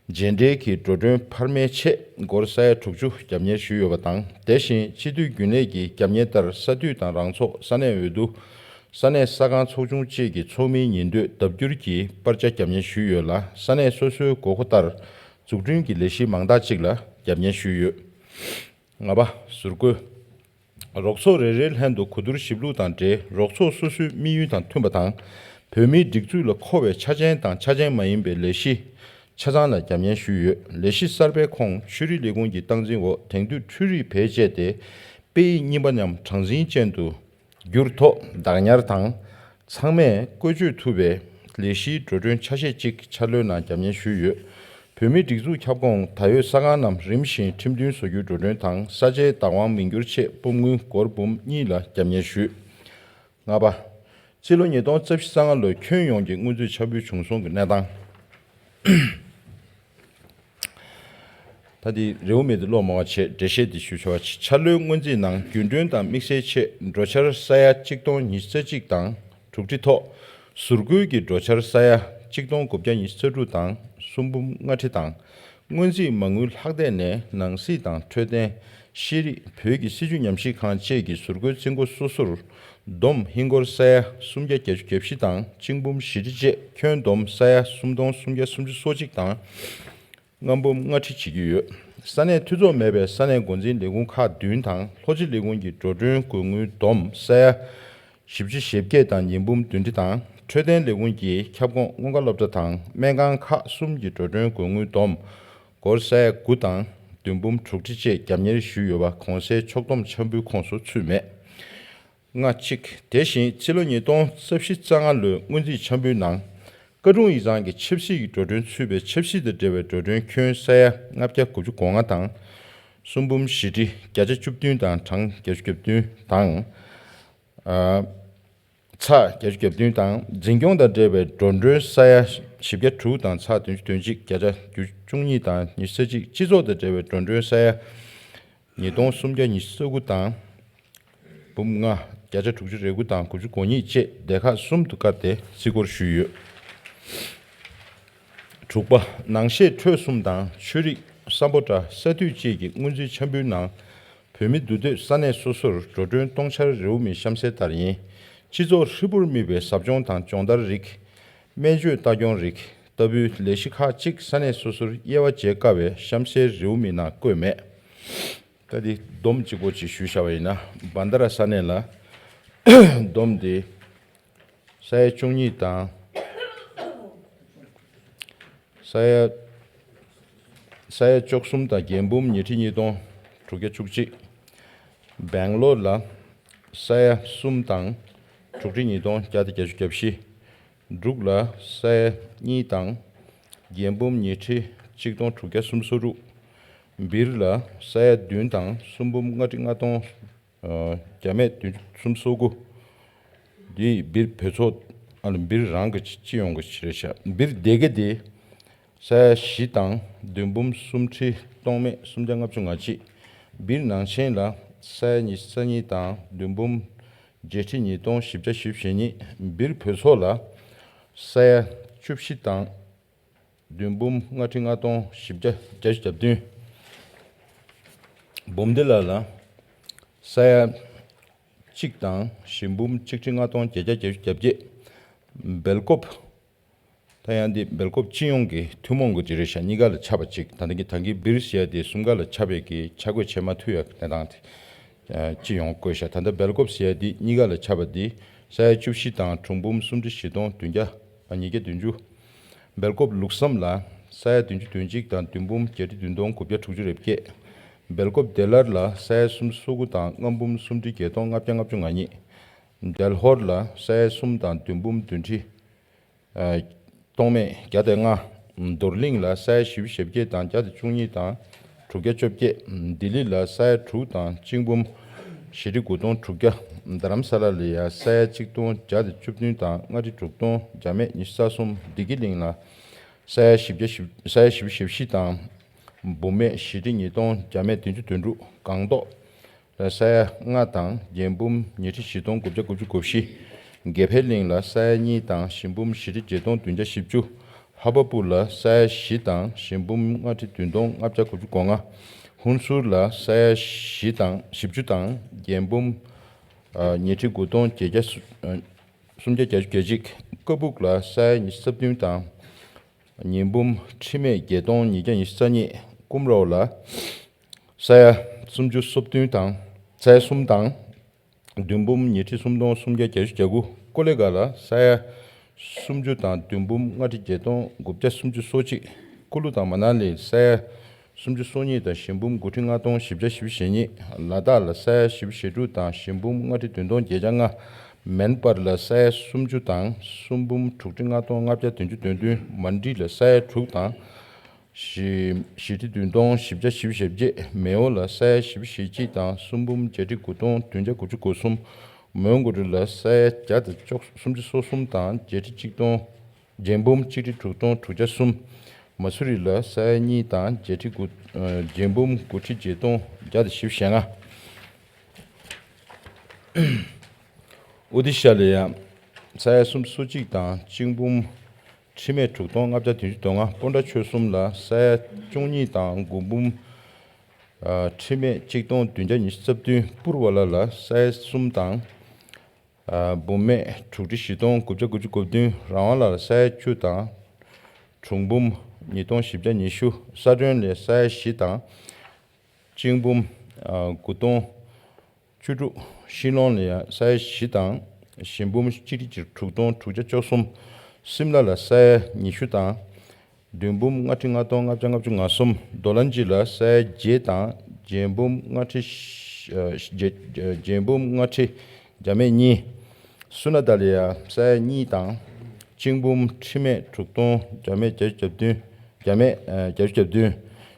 རྗེས་འབྲེལ་གྱི་འགྲོ་གྲོན་འཕར་མའི་ཆེད་སྒོར་ས་ཡ་དྲུག་ཅུ་རྒྱབ་གཉེར་ཞུས་ཡོད་པ་དང་། དེ་བཞིན་སྤྱི་འཐུས་རྒྱུན་ལས་ཀྱི་རྒྱབ་གཉེར་ལྟར་ས་འཐུས་དང་རང་ཚོགས། ས་གནས་འོས་བསྡུ། ས་གནས་ས་ཁང་ཚོགས་ཆུང་བཅས་ཀྱི་ཚོགས་མིའི་ཉིན་སྡོད་ལྡབ་འགྱུར་གྱིས་སྤར་ཆ་རྒྱབ་གཉེར་ཞུས་ཡོད་ལ། ས་གནས་སོ་སོའི་དགོས་མཁོ་ལྟར་འཛུགས་སྐྲུན་གྱི་ལས་གཞི་མང་དག་ཅིག་ལ་རྒྱབ་གཉེར་ཞུས་ཡོད། ལྔ་པ། ཟུར་བཀོལ། རོགས་ཚོགས་རེ་རེའི་ལྷན་དུ་གོ་བསྡུར་ཞིབ་ལྷུག་དང་འབྲེལ། རོགས་ཚོགས་སོ་སོའི་དམིགས་ཡུལ་དང་མཐུན་པ་དང་། བོད་མིའི་སྒྲིག་འཛུགས་ལ་མཁོ་བའི་ཆ་ཅན་དང་ཆ་ཅན་མ་ཡིན་པའི་ལས་གཞི་ཆ་ཚང་ལ་རྒྱབ་གཉེར་ཞུས་ཡོད། ལས་གཞི་གསར་པའི་ཁོངས་ཆོས་རིག་ལས་ཁུངས་ཀྱི་སྟངས་འཛིན་འོག་དེང་དུས་འཕྲུལ་རིག་བེད་སྤྱད་དེ། དཔེ་ཡིག་རྙིང་པ་རྣམས་གྲངས་འཛིན་ཅན་དུ་བསྒྱུར་ཐོག་བདག་ཉར་དང་། ཚང་མས་བཀོལ་སྤྱོད་ཐུབ་པའི་ལས་གཞིའི་འགྲོ་གྲོན་ཆ་ཤས་གཅིག་འཆར་ལོའི་ནང་རྒྱབ་གཉེར་ཞུས་ཡོད། བོད་མིའི་སྒྲིག་འཛུགས་ཁྱབ་ཁོངས་ད་ཡོད་ས་ཁང་རྣམས་རིམ་བཞིན་ཁྲིམས་མཐུན་བཟོ་རྒྱུའི་འགྲོ་གྲོན་དང་། ས་ཆའི་བདག་དབང་མི་འགྱུར་ཆེད་སྤོམ་དངུལ་སྒོར་འབུམ་གཉིས་ལ་རྒྱབ་གཉེར་ཞུས། ལྔ་པ། རྩིས་ལོ་ཉིས་སྟོང་རྩ་བཞི་རྩ་ལྔ་ལོའི་ཁྱོན་ཡོངས་ཀྱི་སྔོན་རྩིས་འཆར་འབུལ་བྱུང་སོང་གི་གནས་སྟངས། ད་འདི་རེའུ་མིག་འདི་ཀློག་མང་བ་བྱས། འགྲེལ་བཤད་འདི་ཞུ་ཆོག་པ། འཆར་ལོའི་སྔོན་རྩིས་ནང་རྒྱུན་གྲོན་དང་དམིགས་བསལ་ཆེད་འགྲོ་འཆར་ས་ཡ་གཅིག་སྟོང་ཉི་ཤུ་རྩ་གཅིག་དང་དྲུག་ཁྲི་ཐོག་ཟུར་བཀོལ་གྱི་འགྲོ་འཆར་ས་ཡ་གཅིག་སྟོང་དགུ་བརྒྱ་ཉི་ཤུ་རྩ་དྲུག་དང་སུམ་འབུམ་ལྔ་ཁྲི་དང་། སྔོན་རྩིས་མ་དངུལ་ལྷག་བསྡད་ནས་ནང་སྲིད་དང་འཕྲོད་བསྟེན། ཤེས་རིག་བོད་ཀྱི་སྲིད་བྱུས་ཉམས་ཞིབ་ཁང་བཅས་ཀྱི་ཟུར་བཀོལ་རྩིས་འགོ་སོ་སོར་བསྡོམས་ཧིན་སྒོར་ས་ཡ་སུམ་བརྒྱ་བརྒྱད་ཅུ་གྱ་བཞི་དང་གཅིག་འབུམ་བཞི་ཁྲི་བཅས་ཁྱོན་བསྡོམས་ས་ཡ་སུམ་སྟོང་སུམ་བརྒྱ་སུམ་ཅུ་སོ་གཅིག་དང་། ལྔ་འབུམ་ལྔ་ཁྲི་བྱེད་ཀྱི་ཡོད། ས་གནས་འཐུས་ཚོགས་མེད་པའི་ས་གནས་འགོ་འཛིན་ལས་ཁུངས་ཁག་བདུན་དང་ལྷོ་སྤྱི་ལས་ཁུངས་ཀྱི་འགྲོ་གྲོན་དགོས་དངུལ་བསྡོམས་ས་ཡ་བཞི་བཅུ་ཞེ་བརྒྱད་དང་ཉིས་འབུམ་བདུན་ཁྲི་དང་། འཕྲོད་བསྟེན་ལས་ཁུངས་ཀྱི་ཁྱབ་ཁོངས་སྔོན་ཁ་སློབ་གྲྭ་དང་སྨན་ཁང་ཁག་གསུམ་གྱི་འགྲོ་གྲོན་དགོས་དངུལ་བསྡོམས་སྒོར་ས་ཡ་དགུ་དང་བདུན་འབུམ་དྲུག་ཁྲི་བཅས་རྒྱབ་གཉེར་ཞུས་ཡོད་པ་གོང་གསལ་ཕྱོགས་བསྡོམས་འཆར་འབུལ་ཁོངས་སུ་ཚུད་མེད། ལྔ་གཅིག་དེ་བཞིན་ཕྱི་ལོ་ཉིས་སྟོང་རྩ་བཞི་རྩ་ལྔ་ལོའི་སྔོན་རྩིས་འཆར་འབུལ་ནང་། ཀ་ཀྲུང་ཡིག་ཚང་གི་ཆབ་སྲིད་ཀྱི་འགྲོ་གྲོན་ཚུད་པའི་ཆབ་སྲིད་དང་འབྲེལ་བའི་འགྲོ་གྲོན་ཁྱོན་ས་ཡ་ལྔ་བརྒྱ་དགུ་བཅུ་གོ་ལྔ་དང་། གསུམ་འབུམ་བཞི་ཁྲི་བརྒྱ་ཆ་བཅུ་བདུན་དང་གྲངས་བརྒྱད་ཅུ་གྱ་བདུན་དང་། ཨ། ཚེག་བརྒྱད་ཅུ་གྱ་བདུན་དང་། འཛིན་སྐྱོང་དང་འབྲེལ་བའི་འགྲོ་གྲོན་ས་ཡ་བཞི་བརྒྱ་དྲུག་དང་ཚེག་བདུན་ཅུ་དོན་གཅིག་བརྒྱ་ཆ་བཅུ་གཉིས་དང་ཉི་ཤུ་རྩ་གཅིག་སྤྱི་ཚོགས་དང་འབྲེལ་བའི་འགྲོ་གྲོན་ས་ཡ་ཉིས་སྟོང་སུམ་བརྒྱ་ཉི་ཤུ་རྩ་དགུ་དང་། འབུམ་ལྔ་བརྒྱ་ཆ་དྲུག་ཅུ་རེ་དགུ་དང་དགུ་བཅུ་གོ་གཉིས་བཅས་སྡེ་ཁག་གསུམ་དུ་བཀར་ཏེ་རྩིས་སྐོར་ཞུས་ཡོད། དྲུག་པ། ནང་བཤད་འཕྲོས་གསུམ་དང་ཆོས་རིག་སམ་བྷོ་ཊ་ས་འཐུས་བཅས་ཀྱི་སྔོན་རྩིས་འཆར་འབུལ་ནང་། བོད་མི་འདུས་སྡོད་ས་གནས་སོ་སོར་འགྲོ་གྲོན་གཏོང་འཆར་རེའུ་མིག་གཤམ་གསལ་ལྟར་ཡིན། སྤྱི་ཚོགས་ཧྲིལ་པོར་དམིགས་པའི་ཟབ་སྦྱོང་དང་སྦྱོང་བརྡར་རིགས། སྨན་བཅོས་ལྟ་སྐྱོང་རིགས་ལྟ་བུའི་ལས་གཞི་ཁག་ཅིག་ས་གནས་སོ་སོར་དབྱེ་བ་འབྱེད་དཀའ་བས་གཤམ་གསལ་རེའུ་མིག་ནང་བཀོད་མེད། ད་འདི་སྡོམ་གཅིག་པོ་ཅིག་ཞུས་བཞག་པ་ཡིན་ན། བྷན་དྷ་ར་ས་གནས་ལ་སྡོམ་འདི་ས་ཡ་བཅུ་གཉིས་དང་། ས་ཡ། ས་ཡ་བཅུ་གསུམ་དང་རྒྱལ་འབུམ་ཉི་ཁྲི་གཉིས་སྟོང་དྲུག་བརྒྱ་བཅུ་གཅིག་སྦེང་ལོར་ལ་ས་ཡ་གསུམ་དང་དྲུག་ཁྲི་ཉིས་སྟོང་བརྒྱ་དང་བརྒྱད་ཅུ་གྱ་བཞི། འབྲུག་ལ་ས་ཡ་གཉིས་དང་རྒྱལ་འབུམ་ཉི་ཁྲི་གཅིག་སྟོང་དྲུག་བརྒྱ་སུམ་ཅུ་སོ་དྲུག་སྦིར་ལ་ས་ཡ་བདུན་དང་གསུམ་འབུམ་ལྔ་ཁྲི་ལྔ་སྟོང་། ཨ། བརྒྱ་མེད་བདུན་ཅུ་སུམ་ཅུ་སོ་དགུ། འདི་སྦིར་བོད་ཚོགས། ཨ་ནི་སྦིར་རང་གི་སྤྱི་ཡོངས་ཀྱི་རེད་ཤག་སྦིར་སྡེ་དགེ་འདི་ས་ཡ་བཞི་དང་བདུན་འབུམ་སུམ་ཁྲི་སྟོང་མེད་སུམ་བརྒྱ་ལྔ་བཅུ་ང་གཅིག་སྦིར་ནང་ཆེན་ལ་ས་ཡ་ཉི་ཤུ་རྩ་གཉིས་དང་བདུན་འབུམ་བརྒྱད་ཁྲི་ཉིས་སྟོང་བཞི་བརྒྱ་བཞི་བཅུ་ཞེ་གཉིས། སྦིར་བོད་ཚོགས་ལ་ས་ཡ་བཅུ་བཞི་དང་། བདུན་འབུམ་ལྔ་ཁྲི་ལྔ་སྟོང་བཞི་བརྒྱ་བརྒྱད་ཅུ་གྱ་བདུན། འབུམ་སྡེ་ལ་ལ་ས་ཡ་གཅིག་དང་བཞི་འབུམ་གཅིག་ཁྲི་ལྔ་སྟོང་བརྒྱད་བརྒྱ་བརྒྱད་ཅུ་གྱ་བརྒྱད། སྦེལ་ཀོབ། ད་ཡང་འདི་སྦེལ་ཀོབ་སྤྱི་ཡོངས་ཀྱི་ཐུན་མོང་གི་ཅི་རེད་ཤག་གཉིས་ཀ་ལ་ཁྱབ་པ་གཅིག་ད་ལྟ་གི་ད་གིན་སྦིར་ཟེར་ཡ་དེ་གསུམ་ཀ་ལ་ཁྱབ་པའི་གི་ཆ་བགོས་བྱེད་མ་ཐུབ་ཡ་གི་གནས་སྟངས་དེ། སྤྱི་ཡོངས་བཀོད་ཤག་ད་ལྟ་སྦེལ་ཀོབ་ཟེར་ཡ་དེ་གཉིས་ཀ་ལ་ཁྱབ་པ་དེ་ས་ཡ་བཅུ་བཞི་དང་དྲུག་འབུམ་སུམ་ཁྲི་བཞི་སྟོང་བདུན་བརྒྱ། ཨ། ཉིས་བརྒྱ་བདུན་ཅུ། སྦེལ་ཀོབ་ལུགས་བསམ་ལ་ས་ཡ་བདུན་ཅུ་དོན་གཅིག་དང་བདུན་འབུམ་བརྒྱད་ཁྲི་བདུན་སྟོང་དགུ་བརྒྱ་དྲུག་ཅུ་རེ་བརྒྱད། སྦེལ་ཀོབ་བདེ་སླར་ལ་ས་ཡ་སུམ་ཅུ་སོ་དགུ་དང་ལྔ་འབུམ་སུམ་ཁྲི་བརྒྱད་སྟོང་ལྔ་བརྒྱ་ལྔ་བཅུ་ང་གཉིས། དལ་ཧོར་ལ་ས་ཡ་གསུམ་དང་བདུན་འབུམ་བདུན་ཁྲི། ཨ། སྟོང་མེད་བརྒྱ་དང་ལྔ། རྡོར་གླིང་ལ་ས་ཡ་བཞི་བཅུ་ཞེ་བརྒྱད་དང་བརྒྱ་དང་བཅུ་གཉིས་དང་དྲུག་བརྒྱ་བཅོ་བརྒྱད། ལྡི་ལི་ལ་ས་ཡ་དྲུག་དང་གཅིག་འབུམ་བཞི་ཁྲི་དགུ་སྟོང་དྲུག་བརྒྱ། རྡ་རམ་ས་ལ་ལ་ཡ་ས་ཡ་གཅིག་སྟོང་བརྒྱ་དང་བཅུ་བདུན་དང་ལྔ་ཁྲི་དྲུག་སྟོང་བརྒྱ་མེད་ཉི་ཤུ་རྩ་གསུམ། བདེ་སྐྱིད་གླིང་ལ་ས་ཡ་བཞི་བརྒྱ་བཞི། ས་ཡ་བཞི་བཅུ་ཞེ་བཞི་དང་འབུམ་མེད་བཞི་ཁྲི་ཉིས་སྟོང་བརྒྱ་མེད་བདུན་ཅུ་དོན་དྲུག་སྒང་ཏོག་ལ་ས་ཡ་ལྔ་དང་རྒྱལ་འབུམ་ཉི་ཁྲི་བཞི་སྟོང་དགུ་བརྒྱ་དགུ་བཅུ་གོ་བཞི། དགེ་འཕེལ་གླིང་ལ་ས་ཡ་གཉིས་དང་བཞི་འབུམ་བཞི་ཁྲི་བརྒྱད་སྟོང་བདུན་བརྒྱ་བཞི་བཅུ། ཧ་བ་པུར་ལ་ས་ཡ་བཞི་དང་བཞི་འབུམ་ལྔ་ཁྲི་བདུན་སྟོང་ལྔ་བརྒྱ་དགུ་བཅུ་གོ་ལྔ། ཧུན་སུར་ལ་ས་ཡ་བཞི་དང་བཞི་བཅུ་དང་རྒྱལ་འབུམ་ཨ་ཉི་ཁྲི་དགུ་སྟོང་བརྒྱད་བརྒྱ་སུམ་བརྒྱ་བརྒྱད་ཅུ་གྱ་གཅིག་ཀ་སྦུག་ལ་ས་ཡ་ཉི་ཤུ་རྩ་བདུན་དང་། ཉིས་འབུམ་ཁྲི་མེད་བརྒྱད་སྟོང་ཉིས་བརྒྱ་ཉི་ཤུ་རྩ་གཉིས། ཀུམ་རོ་ལ་ས་ཡ་སུམ་ཅུ་སོ་བདུན་དང་ས་ཡ་གསུམ་དང་། བདུན་འབུམ་ཉི་ཁྲི་སུམ་སྟོང་སུམ་བརྒྱ་བརྒྱད་ཅུ་གྱ་དགུ། ཀོ་ལེ་གྷལ་ལ་ས་ཡ་སུམ་ཅུ་དང་བདུན་འབུམ་ལྔ་ཁྲི་བརྒྱད་སྟོང་དགུ་བརྒྱ་སུམ་ཅུ་སོ་གཅིག། ཀུ་ལུ་དང་མ་ན་ལི་ས་ཡ་སུམ་ཅུ་སོ་གཉིས་དང་བཞི་འབུམ་དགུ་ཁྲི་ལྔ་སྟོང་བཞི་བརྒྱ་བཞི་བཅུ་ཞེ་གཉིས། ལ་དྭགས་ལ་ས་ཡ་བཞི་བཅུ་ཞེ་དྲུག་དང་བཞི་འབུམ་ལྔ་ཁྲི་བདུན་སྟོང་བརྒྱད་བརྒྱ་ལྔ། མན་པར་ལ་ས་ཡ་སུམ་ཅུ་དང་གསུམ་འབུམ་དྲུག་ཁྲི་ལྔ་སྟོང་ལྔ་བརྒྱ་བདུན་ཅུ་དོན་བདུན། མན་ཌི་ལ་ས་ཡ་དྲུག་དང་བཞི་བཞི་ཁྲི་བདུན་སྟོང་བཞི་བརྒྱ་བཞི་བཅུ་ཞེ་བརྒྱད། མེའོ་ལ་ས་ཡ་བཞི་བཅུ་ཞེ་གཅིག་དང་གསུམ་འབུམ་བརྒྱད་ཁྲི་དགུ་སྟོང་བདུན་བརྒྱ་དགུ་བཅུ་གོ་གསུམ། མོན་གྷོ་ལ་ས་ཡ་བརྒྱ་དང་བཅུ་སུམ་ཅུ་སོ་གསུམ་དང་བརྒྱད་ཁྲི་གཅིག་སྟོང་། རྒྱལ་འབུམ་གཅིག་ཁྲི་དྲུག་སྟོང་དྲུག་བརྒྱ་གསུམ། མ་སུ་རི་ལ་ས་ཡ་གཉིས་དང་བརྒྱད་ཁྲི་དགུ། ཨ། རྒྱལ་འབུམ་དགུ་ཁྲི་བརྒྱད་སྟོང་བརྒྱ་དང་བཞི་བཅུ་ཞེ་ལྔ། ཨོ་ཏི་ཤ་ལ་ཡ་ས་ཡ་སུམ་ཅུ་སོ་གཅིག་དང་གཅིག་འབུམ་ཁྲི་མེད་དྲུག་སྟོང་ལྔ་བརྒྱ་བདུན་ཅུ་དོན་ལྔ། པོན་ཊ་ཆོལ་གསུམ་ལ་ས་ཡ་བཅུ་གཉིས་དང་དགུ་འབུམ། ཨ། ཁྲི་མེད་གཅིག་སྟོང་བདུན་བརྒྱ་ཉི་ཤུ་རྩ་བདུན། པུར་བ་ལ་ལ་ས་ཡ་གསུམ་དང་། ཨ། འབུམ་མེད་དྲུག་ཁྲི་བཞི་སྟོང་དགུ་བརྒྱ་དགུ་བཅུ་གོ་བདུན། རང་དབང་ལ་ལ་ས་ཡ་བཅུ་དང་། དྲུག་འབུམ་ ཉིས་སྟོང་བཞི་བརྒྱ་ཉི་ཤུ། ས་སྒྲོན་ལ་ས་ཡ་བཞི་དང་། གཅིག་འབུམ་ཨ་དགུ་སྟོང་བཅུ་དྲུག། ཤི་ལོང་ལ་ཡ་ས་ཡ་བཞི་དང་བཞི་འབུམ་གཅིག་ཁྲི་དྲུག་སྟོང་དྲུག་བརྒྱ་བཅུ་གསུམ། སིམ་ལ་ལ་ས་ཡ་ཉི་ཤུ་དང་བདུན་འབུམ་ལྔ་ཁྲི་ལྔ་སྟོང་ལྔ་བརྒྱ་ལྔ་བཅུ་ང་གསུམ། རྡོ་ལ་ཇི་ལ་ས་ཡ་བརྒྱད་དང་བརྒྱད་འབུམ་ལྔ་ཁྲི་ཨ་བརྒྱད་བརྒྱད་འབུམ་ལྔ་ཁྲི་བརྒྱ་མེད་གཉིས། སུ་ན་ད་ལ་ཡ་ས་ཡ་གཉིས་དང་གཅིག་འབུམ་ཁྲི་མེད་དྲུག་སྟོང་བརྒྱ་མེད་བརྒྱད་ཅུ་གྱ་བདུན། བརྒྱ་མེད་ཨ་བརྒྱད་ཅུ་གྱ་བདུན།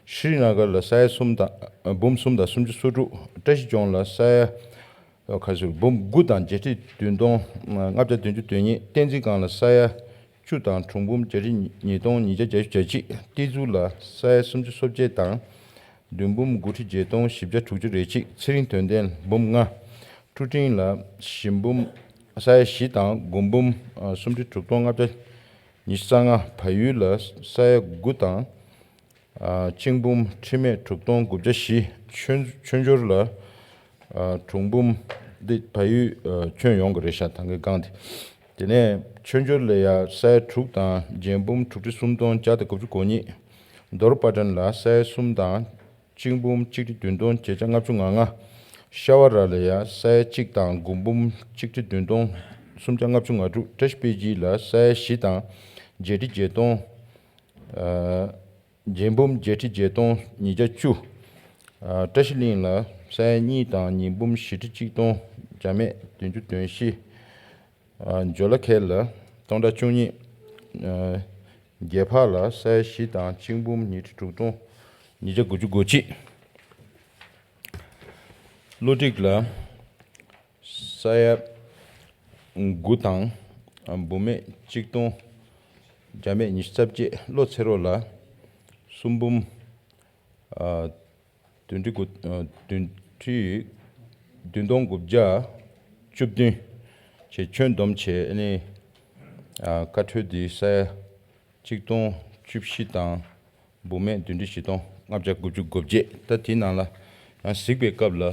ཤྲི་ནཱ་གར་ལ་ས་ཡ་གསུམ་དང་ཨ་འབུམ་གསུམ་དང་སུམ་ཅུ་སོ་དྲུག། བཀྲ་ཤིས་ལྗོངས་ལ་ས་ཡ་ཨ་ག་ཚོད་འབུམ་དགུ་དང་བརྒྱད་ཁྲི་བདུན་སྟོང་ཨ་ལྔ་བརྒྱ་བདུན་ཅུ་དོན་གཉིས། བསྟན་འཛིན་སྒང་ལ་ས་ཡ་བཅུ་དང་དྲུག་འབུམ་བརྒྱད་ཁྲི་ཉིས་སྟོང་ཉིས་བརྒྱ་བརྒྱད་ཅུ་གྱ་གཅིག། ཏི་ཛུ་ལ་ས་ཡ་སུམ་ཅུ་སོ་བརྒྱད་དང་བདུན་འབུམ་དགུ་ཁྲི་བརྒྱད་སྟོང་བཞི་བརྒྱ་དྲུག་ཅུ་རེ་གཅིག། ཚེ་རིང་དོན་ལྡན་འབུམ་ལྔ། ཀྲུ་ཀྲིང་ལ་བཞི་འབུམ་ས་ཡ་བཞི་དང་དགུ་འབུམ་ཨ་སུམ་ཁྲི་དྲུག་སྟོང་ལྔ་བརྒྱ་ཉི་ཤུ་རྩ་ལྔ། བལ་ཡུལ་ལ་ས་ཡ་དགུ་དང་ཨ་གཅིག་འབུམ་ཁྲི་མེད་དྲུག་སྟོང་དགུ་བརྒྱ་བཞི། ཆོས་ཆོས་འབྱོར་ལ་ཨ་དྲུག་འབུམ་འདི་བལ་ཡུལ་ཨ་ཁྱོན་ཡོངས་ཀྱི་རེད་ཤག་ད་གིན་གང་དེ། དེ་ནས་ཆོས་འབྱོར་ལ་ཡ་ས་ཡ་དྲུག་དང་བརྒྱད་འབུམ་དྲུག་ཁྲི་སུམ་སྟོང་བརྒྱ་དང་དགུ་བཅུ་གོ་གཉིས། རྡོར་པ་ཏན་ལ་ས་ཡ་གསུམ་དང་གཅིག་འབུམ་གཅིག་ཁྲི་བདུན་སྟོང་བརྒྱད་བརྒྱ་ལྔ་བཅུ་ང་ལྔ། ཤ་བ་ར་ལ་ཡ་ས་ཡ་གཅིག་དང་དགུ་འབུམ་གཅིག་ཁྲི་བདུན་སྟོང་སུམ་བརྒྱ་ལྔ་བཅུ་ང་དྲུག། བཀྲ་ཤིས་པེ་ཅི་ལ་ས་ཡ་བཞི་དང་བརྒྱད་ཁྲི་བརྒྱད་སྟོང་ཨ་བརྒྱད་འབུམ་བརྒྱད་ཁྲི་བརྒྱད་སྟོང་ཉིས་བརྒྱ་བཅུ། ཨ་བཀྲ་ཤིས་གླིང་ལ་ས་ཡ་གཉིས་དང་ཉིས་འབུམ་བཞི་ཁྲི་གཅིག་སྟོང་བརྒྱ་མེད་བདུན་ཅུ་དོན་བཞི། ཨ་འཇོ་ལ་ཁེལ་ལ་སྟོང་ཕྲག་བཅུ་གཉིས། ཨ་རྒྱལ་འཕགས་ལ་ས་ཡ་བཞི་དང་གཅིག་འབུམ་ཉི་ཁྲི་དྲུག་སྟོང་ཉིས་བརྒྱ་དགུ་བཅུ་གོ་གཅིག། བློ་གྲིག་ལ་ས་ཡ་དགུ་དང་ཨ་འབུམ་མེད་གཅིག་སྟོང་བརྒྱ་མེད་ཉི་ཤུ་རྩ་བརྒྱད། བློ་ཚེ་རོགས་ལ་གསུམ་འབུམ་ཨ་བདུན་ཁྲི་དགུ་ཨ་བདུན་ཁྲི་བདུན་སྟོང་དགུ་བརྒྱ་བཅུ་བདུན། བྱས་ཁྱོན་བསྡོམས་བྱས་ཨ་ནི་ཨ་བཀའ་འཁྲོལ་འདི་ས་ཡ་གཅིག་སྟོང་བཅུ་བཞི་དང་འབུམ་མེད་བདུན་ཁྲི་བཞི་སྟོང་ལྔ་བརྒྱ་དགུ་བཅུ་གོ་བརྒྱད། ད་དེའི་ནང་ལ་ཡང་གཟིགས་པའི་སྐབས་ལ་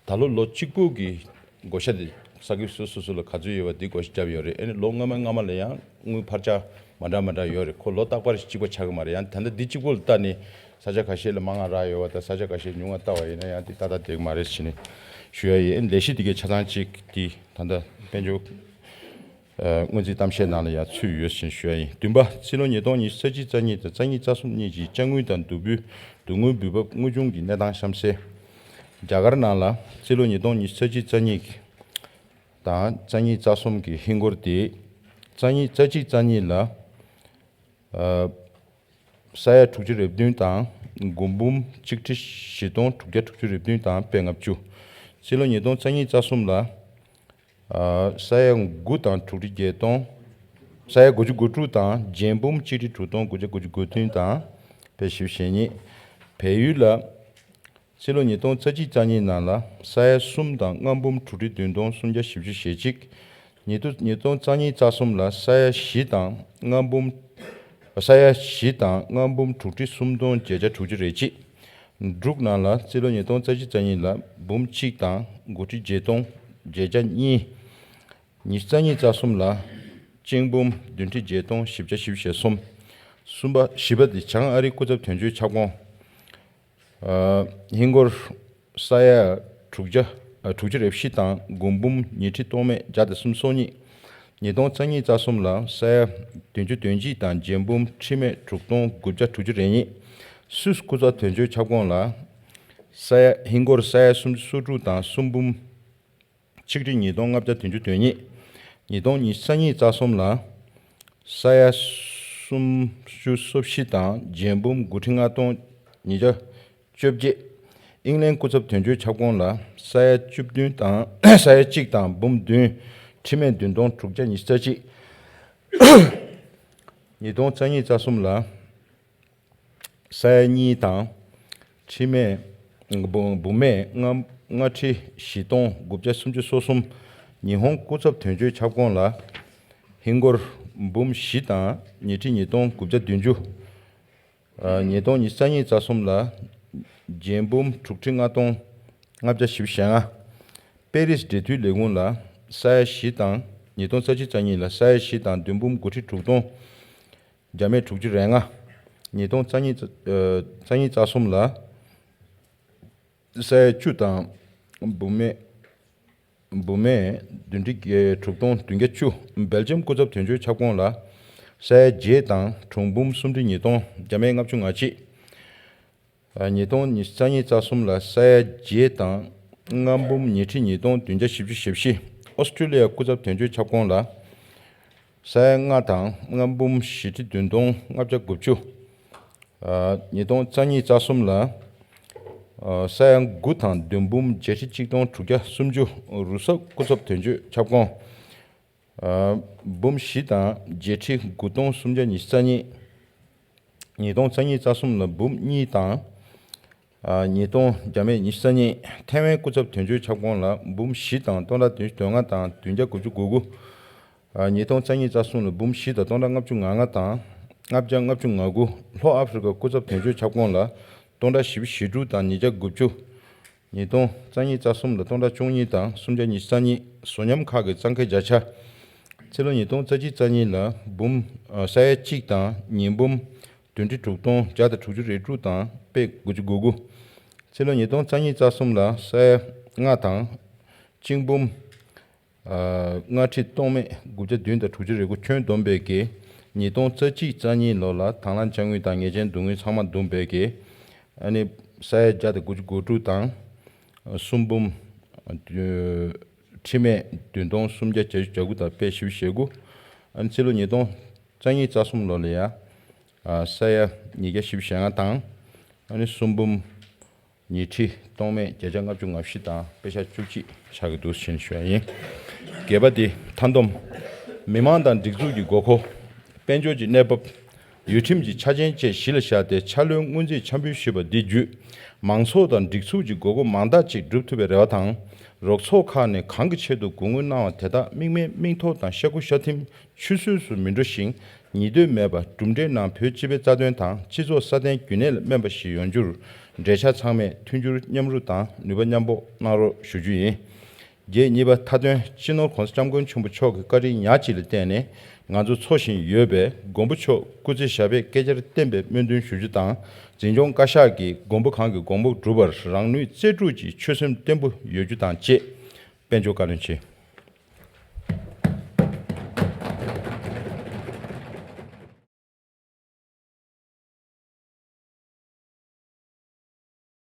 ད་ལོ་ལོ་གཅིག་པོ་གི་བགོ་བཤའ་དེ་ས་ཁུལ་སོ་སོ་སོ་ལ་ག་ཚོད་ཡོད་པ་འདི་བགོ་བཤའ་བརྒྱབ་ཡོད་རེད། ཨ་ནི་ལོ་སྔ་མ་སྔ་མ་ལ་ཡང་དངུལ་འཕར་ཆ་མ་འདྲ་མ་འདྲ་ཡོད་རེད། ཁོ་ལོ་རྟག་པར་གཅིག་པ་ཆགས་ཀྱི་མ་རེད། ཡང་ད་ལྟ་འདི་གཅིག་པོ་ལ་ལྟ་ནས་ས་ཆ་ཁ་ཤས་ལ་མང་ང་རག་ཡོད་པ་དང་ས་ཆ་ཁ་ཤས་ཉུང་ང་ལྟ་བ་ཡིན་ན་ཡང་འདི་ཏག་ཏག་བསྡད་ཀྱི་མ་རེད་ཟེར་ནས་ཞུ་ཡ་ཡིན། ཨ་ནི་ལས་གཞི་འདི་གའི་ཆ་ཚང་གཅིག་འདི་ད་ལྟ་དཔལ་འབྱོར་ཨ་སྔོན་རྩིས་གཏམ་བཤད་ནང་ལ་ཡང་ཚུད་ཡོད་ཅེས་ཞུ་ཡ་ཡིན། བདུན་པ། སྤྱི་ལོ་ཉིས་སྟོང་ཉི་ཤུ་རྩ་གཅིག་རྩ་གཉིས་དང་རྩ་གཉིས་རྩ་གསུམ་གཉིས་ཀྱི་དཔྱ་དངུལ་དང་བསྡུ་སྤུས་བསྡུ་དངུལ་འབུལ་འབབ་དངུལ་གྱོང་གི་གནས་སྟངས་གཤམ་གསལ། རྒྱ་གར་ནང་ལ་སྤྱི་ལོ་ཉིས་སྟོང་ཉི་ཤུ་རྩ་གཅིག་རྩ་གཉིས་དང་རྩ་གཉིས་རྩ་གསུམ་གྱི་ཧིན་སྒོར་དེ་རྩ་གཉིས་རྩ་གཅིག་རྩ་གཉིས་ལ་ཨ་ས་ཡ་དྲུག་ཅུ་རེ་བདུན་དང་དགུ་འབུམ་གཅིག་ཁྲི་བཞི་སྟོང་དྲུག་བརྒྱ་དྲུག་ཅུ་རེ་བདུན་དང་པད་ལྔ་བཅུ། སྤྱི་ལོ་ཉིས་སྟོང་རྩ་གཉིས་རྩ་གསུམ་ལ་ཨ་ས་ཡ་དགུ་དང་དྲུག་ཁྲི་བརྒྱད་སྟོང་། ས་ཡ་དགུ་བཅུ་གོ་དྲུག་དང་བརྒྱད་འབུམ་གཅིག་ཁྲི་དྲུག་སྟོང་དགུ་བརྒྱ་དགུ་བཅུ་གོ་བདུན་དང་པད་བཞི་བཅུ་ཞེ་གཉིས། བལ་ཡུལ་ལ་སྤྱི་ལོ་ཉིས་སྟོང་རྩ་གཅིག་རྩ་གཉིས་ནང་ལ་ས་ཡ་གསུམ་དང་ལྔ་འབུམ་དྲུག་ཁྲི་བདུན་སྟོང་སུམ་བརྒྱ་བཞི་བཅུ་ཞེ་གཅིག། ཉིས་སྟོང་ཉིས་སྟོང་རྩ་གཉིས་རྩ་གསུམ་ལ་ས་ཡ་བཞི་དང་ལྔ་འབུམ་ས་ཡ་བཞི་དང་ལྔ་འབུམ་དྲུག་ཁྲི་སུམ་སྟོང་བརྒྱད་བརྒྱ་དྲུག་ཅུ་རེ་གཅིག། འབྲུག་ནང་ལ་སྤྱི་ལོ་ཉིས་སྟོང་རྩ་གཅིག་རྩ་གཉིས་ལ་འབུམ་གཅིག་དང་དགུ་ཁྲི་བརྒྱད་སྟོང་བརྒྱད་བརྒྱ་གཉིས། ཉི་ཤུ་རྩ་གཉིས་རྩ་གསུམ་ལ་གཅིག་འབུམ་བདུན་ཁྲི་བརྒྱད་སྟོང་བཞི་བརྒྱ་བཞི་བཅུ་ཞེ་གསུམ། གསུམ་པ། བཞི་པ་དེ་བྱང་ཨ་རིའི་སྐུ་ཚབ་དོན་གཅོད་ཁྱབ་ཁོངས། ཨ་ཧིན་སྒོར་ས་ཡ་དྲུག་བརྒྱ་ཨ་དྲུག་ཅུ་རེ་བཞི་དང་དགུ་འབུམ་ཉི་ཁྲི་སྟོང་མེད་བརྒྱ་དང་སུམ་སོ་གཉིས། ཉིས་སྟོང་རྩ་གཉིས་རྩ་གསུམ་ལ་ས་ཡ་བདུན་ཅུ་དོན་གཅིག་དང་བརྒྱད་འབུམ་ཁྲི་མེད་དྲུག་སྟོང་དགུ་བརྒྱ་དྲུག་ཅུ་རེ་གཉིས། སུད་སི་སྐུ་ཚབ་དོན་གཅོད་ཁྱབ་ཁོངས་ལ་ས་ཡ་ཧིན་སྒོར་ས་ཡ་སུམ་ཅུ་སོ་དྲུག་དང་སུམ་འབུམ་ཆིག་ཁྲི་ཉིས་སྟོང་ལྔ་བརྒྱ་བདུན་ཅུ་དོན་གཉིས། ཉིས་སྟོང་ཉི་ཤུ་རྩ་གཉིས་རྩ་གསུམ་ལ་ས་ཡ་སུམ་ཅུ་སོ་བཞི་དང་བརྒྱད་འབུམ་དགུ་ཁྲི་ལྔ་སྟོང་ཉིས་བརྒྱ་བཅོ་བརྒྱད། ཨིང་ལན་སྐུ་ཚབ་དོན་གཅོད་ཁྱབ་ཁོངས་ལ་ས་ཡ་བཅུ་བདུན་དང་ས་ཡ་གཅིག་དང་འབུམ་བདུན་ཁྲི་མེད་བདུན་སྟོང་དྲུག་བརྒྱ་ཉི་ཤུ་རྩ་གཅིག། ཉིས་སྟོང་རྩ་གཉིས་རྩ་གསུམ་ལ་ས་ཡ་གཉིས་དང་ཁྲི་མེད་འབུམ་འབུམ་མེད་ལྔ་ལྔ་ཁྲི་བཞི་སྟོང་དགུ་བརྒྱ་སུམ་ཅུ་སོ་གསུམ། ཉི་ཧོང་སྐུ་ཚབ་དོན་གཅོད་ཁྱབ་ཁོངས་ལ་ཧིན་སྒོར་འབུམ་བཞི་དང་ཉི་ཁྲི་ཉིས་སྟོང་དགུ་བརྒྱ་བདུན་ཅུ། ཨ་ཉིས་སྟོང་ཉི་ཤུ་རྩ་གཉིས་རྩ་གསུམ་ལ་བརྒྱད་འབུམ་དྲུག་ཁྲི་ལྔ་སྟོང་ལྔ་བརྒྱ་བཞི་བཅུ་ཞེ་ལྔ། པེ་རིས་འབྲེལ་མཐུད་ལས་ཁུངས་ལ་ས་ཡ་བཞི་དང་ཉིས་སྟོང་རྩ་གཅིག་རྩ་གཉིས་ལ་ས་ཡ་བཞི་དང་བདུན་འབུམ་དགུ་ཁྲི་དྲུག་སྟོང་བརྒྱ་མེད་དྲུག་ཅུ་རེ་ལྔ། ཉིས་སྟོང་རྩ་གཉིས་རྩ་ཨ་རྩ་གཉིས་རྩ་གསུམ་ལ་ས་ཡ་བཅུ་དང་འབུམ་མེད་འབུམ་མེད་བདུན་ཁྲི་བརྒྱད་དྲུག་སྟོང་བདུན་བརྒྱ་བཅུ། སྦེལ་ཇམ་སྐུ་ཚབ་དོན་གཅོད་ཁྱབ་ཁོངས་ལ་ས་ཡ་བརྒྱད་དང་གྲངས་འབུམ་སུམ་ཁྲི་ཉིས་སྟོང་བརྒྱ་མེད་ལྔ་བཅུ་ང་གཅིག། ཨ་ཉིས་སྟོང་ཉི་ཤུ་རྩ་གཉིས་རྩ་གསུམ་ལ་ས་ཡ་བརྒྱད་དང་ལྔ་འབུམ་ཉི་ཁྲི་ཉིས་སྟོང་བདུན་བརྒྱ་བཞི་བཅུ་ཞེ་བཞི། ཨོ་སི་ཀྲི་ལི་ཡ་སྐུ་ཚབ་དོན་གཅོད་ཁྱབ་ཁོངས་ལ་ས་ཡ་ལྔ་དང་ལྔ་འབུམ་བཞི་ཁྲི་བདུན་སྟོང་ལྔ་བརྒྱ་དགུ་བཅུ། ཨ་ཉིས་སྟོང་རྩ་གཉིས་རྩ་གསུམ་ལ་ཨ་ས་ཡ་དགུ་དང་བདུན་འབུམ་བརྒྱད་ཁྲི་གཅིག་སྟོང་དྲུག་བརྒྱ་སུམ་ཅུ། རུ་སོབ་སྐུ་ཚབ་དོན་གཅོད་ཁྱབ་ཁོངས་ཨ་འབུམ་བཞི་དང་བརྒྱད་ཁྲི་དགུ་སྟོང་སུམ་བརྒྱ་ཉི་ཤུ་རྩ་གཉིས། ཉིས་སྟོང་རྩ་གཉིས་རྩ་གསུམ་ལ་འབུམ་གཉིས་དང་ཨ་ཉིས་སྟོང་བརྒྱ་མེད་ཉི་ཤུ་རྩ་གཉིས། ཐའེ་ཝན་སྐུ་ཚབ་དོན་གཅོད་ཁྱབ་ཁོངས་ལ་འབུམ་བཞི་དང་སྟོང་ཕྲག་བདུན་ཅུ་དོན་ལྔ་དང་བདུན་བརྒྱ་དགུ་བཅུ་གོ་དགུ། ཨ་ཉིས་སྟོང་རྩ་གཉིས་རྩ་གསུམ་ལ་འབུམ་བཞི་དང་སྟོང་ཕྲག་ལྔ་བཅུ་ང་ལྔ་དང་ལྔ་བརྒྱ་ལྔ་བཅུ་ང་དགུ། ལྷོ་ཨ་ཧྥེ་རི་ཁ་སྐུ་ཚབ་དོན་གཅོད་ཁྱབ་ཁོངས་ལ་སྟོང་ཕྲག་བཞི་བཅུ་ཞེ་དྲུག་དང་ཉིས་བརྒྱ་དགུ་བཅུ། ཉིས་སྟོང་རྩ་གཉིས་རྩ་གསུམ་ལ་སྟོང་ཕྲག་བཅུ་གཉིས་དང་སུམ་བརྒྱ་ཉི་ཤུ་རྩ་གཉིས། བཟོ་ཉམས་ཁག་གི་གཙང་ཁེ་བརྒྱ་ཆ། ཚེ་ལོ་ཉིས་སྟོང་རྩ་གཅིག་རྩ་གཉིས་ལ་འབུམ་ཨ་ས་ཡ་གཅིག་དང་ཉིས་འབུམ་བདུན་ཁྲི་དྲུག་སྟོང་བརྒྱ་དང་དྲུག་ཅུ་རེ་དྲུག་དང་པད་དགུ་བཅུ་གོ་དགུ། ཚེ་ལོ་ཉིས་སྟོང་རྩ་གཉིས་རྩ་གསུམ་ལ་ས་ཡ་ལྔ་དང་གཅིག་འབུམ་ཨ་ལྔ་ཁྲི་སྟོང་མེད་དགུ་བརྒྱ་བདུན་དང་དྲུག་ཅུ་རེ་དགུ། ཁྱོན་བསྡོམས་པའི་གི་ཉིས་སྟོང་རྩ་གཅིག་རྩ་གཉིས་ལོ་ལ་དང་བླངས་དཔྱ་དངུལ་དང་ཉེས་ཅན་བསྡུ་དངུལ་ཚང་མ་བསྡོམས་པའི་གི་ཨ་ནི་ས་ཡ་བརྒྱ་དང་དགུ་བཅུ་གོ་དྲུག་དང་གསུམ་འབུམ་ཁྲི་མེད་བདུན་སྟོང་སུམ་བརྒྱ་བརྒྱད་ཅུ་གྱ་དགུ་དང་པད་བཞི་བཅུ་ཞེ་དགུ། ཨ་ནི་ཚེ་ལོ་ཉིས་སྟོང་རྩ་གཉིས་རྩ་གསུམ་ལོ་ལ་ཡ་ཨ་ས་ཡ་ཉིས་བརྒྱ་བཞི་བཅུ་ཞེ་ལྔ་དང་ཨ་ནི་གསུམ་འབུམ་ཉིས་ཁྲི་སྟོང་མེད་བརྒྱད་བརྒྱ་ལྔ་བཅུ་ང་བཞི་དང་པད་ཤག་བཅུ་གཅིག་ཆགས་ཀྱི་འདུག་ཟེར་ཞུ་ཡ་ཡིན། བརྒྱད་པ་དེ་མཐའ་བསྡོམས། མི་མང་དང་སྒྲིག་འཛུགས་ཀྱི་དགོས་མཁོ། དཔལ་འབྱོར་གྱི་གནས་བབ། ཡུལ་ཁྲིམས་ཀྱི་ཆ་རྐྱེན་བཅས་གཞི་ལ་བཞག་སྟེ་འཆར་ལོའི་སྔོན་རྩིས་འཆར་འབུལ་ཞུས་པ་འདི་བརྒྱུད། མང་ཚོགས་དང་སྒྲིག་འཛུགས་ཀྱི་དགོས་མཁོ་མང་དག་ཅིག་སྒྲུབ་ཐུབ་པའི་རེ་བ་དང་། རོགས་ཚོགས་ཁག་ནས་གང་གི་ཆེད་དུ་དགོས་དངུལ་གནང་བ་དེ་དག་དམིགས་མེད་མིག་ཐོག་དང་ཤ་ཁུ་ཤ་ཐིམ་ཆུད་ཟོས་སུ་མི་འགྲོ་ཞིང་། ཉིས་ལྟོས་མེད་པར་གྲུབ་འབྲས་རྣམས་བོད་སྤྱི་པའི་རྩ་དོན་དང་སྤྱི་ཚོགས་སྲ་བརྟན་རྒྱུན་གནས་ལ་སྨན་པ་ཞིག་ཡོང་རྒྱུར། འབྲེལ་ཆགས་ཚང་མས་མཐུན་འགྱུར་མཉམ་རུབ་དང་ནུས་པ་མཉམ་སྤོགས་གནང་རོགས་ཞུ་རྒྱུ་ཡིན། བརྒྱད། གཉིས་པ། མཐའ་དོན། སྤྱི་ནོར་༸གོང་ས་༸སྐྱབས་མགོན་ཆེན་པོ་མཆོག་གི་བཀའ་དྲིན་ཉག་གཅིག་ལ་བརྟེན་ནས་ང་ཚོ་འཚོ་བཞིན་ཡོད་པས། མགོན་པོ་མཆོག་སྐུ་ཚེ་ཞབས་པད་བསྐལ་བརྒྱར་བརྟན་པའི་སྨོན་འདུན་ཞུ་རྒྱུ་དང་། འཛིན་སྐྱོང་བཀའ་ཤག་གིས་མགོན་པོ་གང་གི་དགོངས་པ་སྒྲུབ་པར་རང་ནུས་རྩལ་སྤྲུགས་ཀྱིས་ཆོད་སེམས་བརྟན་པོ་ཡོད་རྒྱུ་དང་བཅས། དཔལ་འབྱོར་བཀའ་བློན་ཆེ།